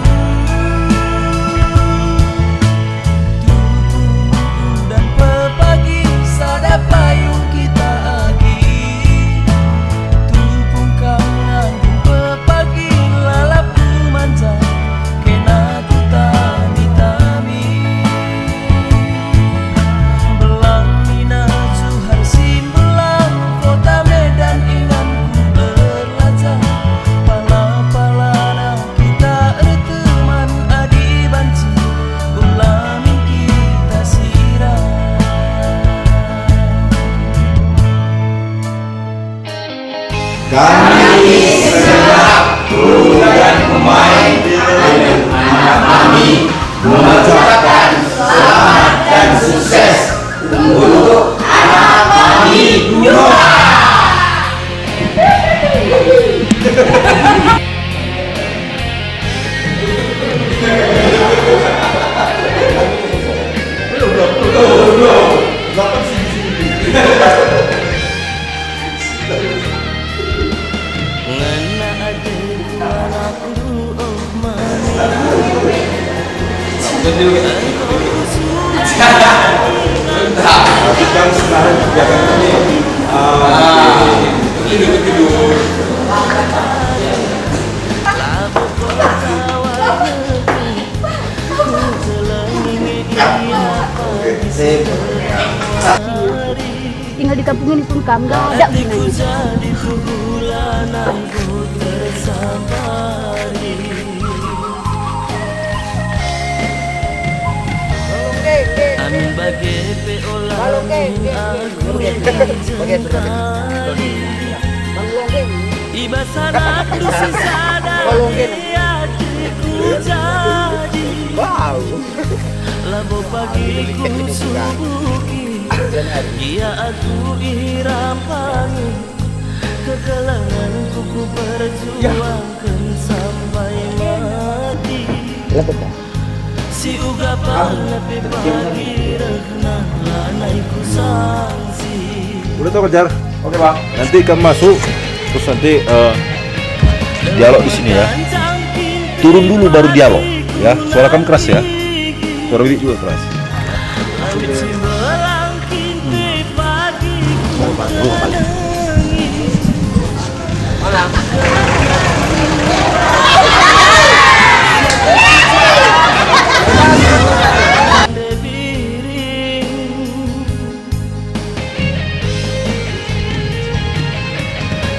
Tupung udan pepagi sada payung kita agi. Tupung kam ngandung pepagi lalapku manja kena kutami-tami. Belang mina juhar si mbelang kota Medan inganku erlajah. Pala-palana kita erteman adi banci ula min kita sirang. Kami segenap kru dan pemain anak kami mengucapkan selamat dan sukses untuk anak kami dua. Tinggal di kampung ini pun kam, nggak ada gunanya. Amin bage pe ola aku. I bas anakku sisada ateku jadi. Labo pagi ku subuki, gia aku irampangi. Kekelengenku ku perjuangken sampai mati. Si uga pala pe pagi rehna lanai ku sangsi. Udah tau kejar. Oke, Bang. Nanti kamu masuk, terus nanti, eh, dialog di sini ya. Turun dulu baru dialog ya. Suara kamu keras ya. Suara Widik juga keras.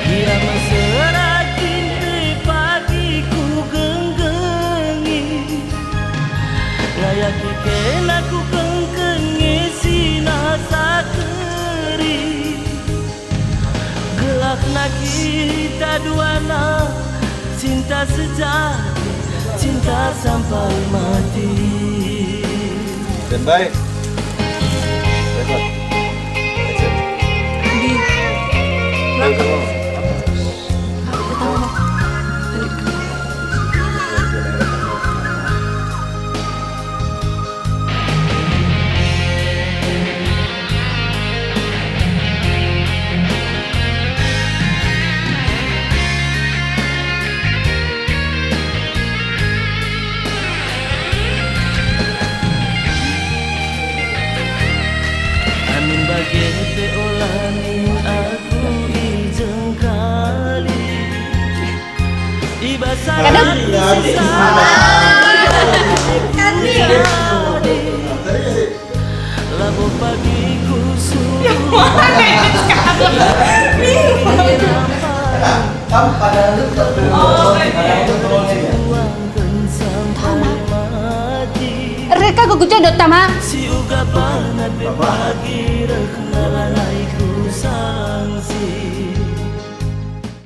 Ia mesera kin pe pagi kugenggengi. Ngayaki kena kukengkengi si nasa keri. Gelahna kita duana, cinta sejati, cinta sampai mati. Standby. Record. Action. Di belakang. Aku ketawa. Balik ke belakang. Amin bage pe ola min aku ijengkali. Kadang. Labo pagi ku suruh. Reka ku kucodot tama. Si uga banat pe pagi rehna lanai ku sangsi.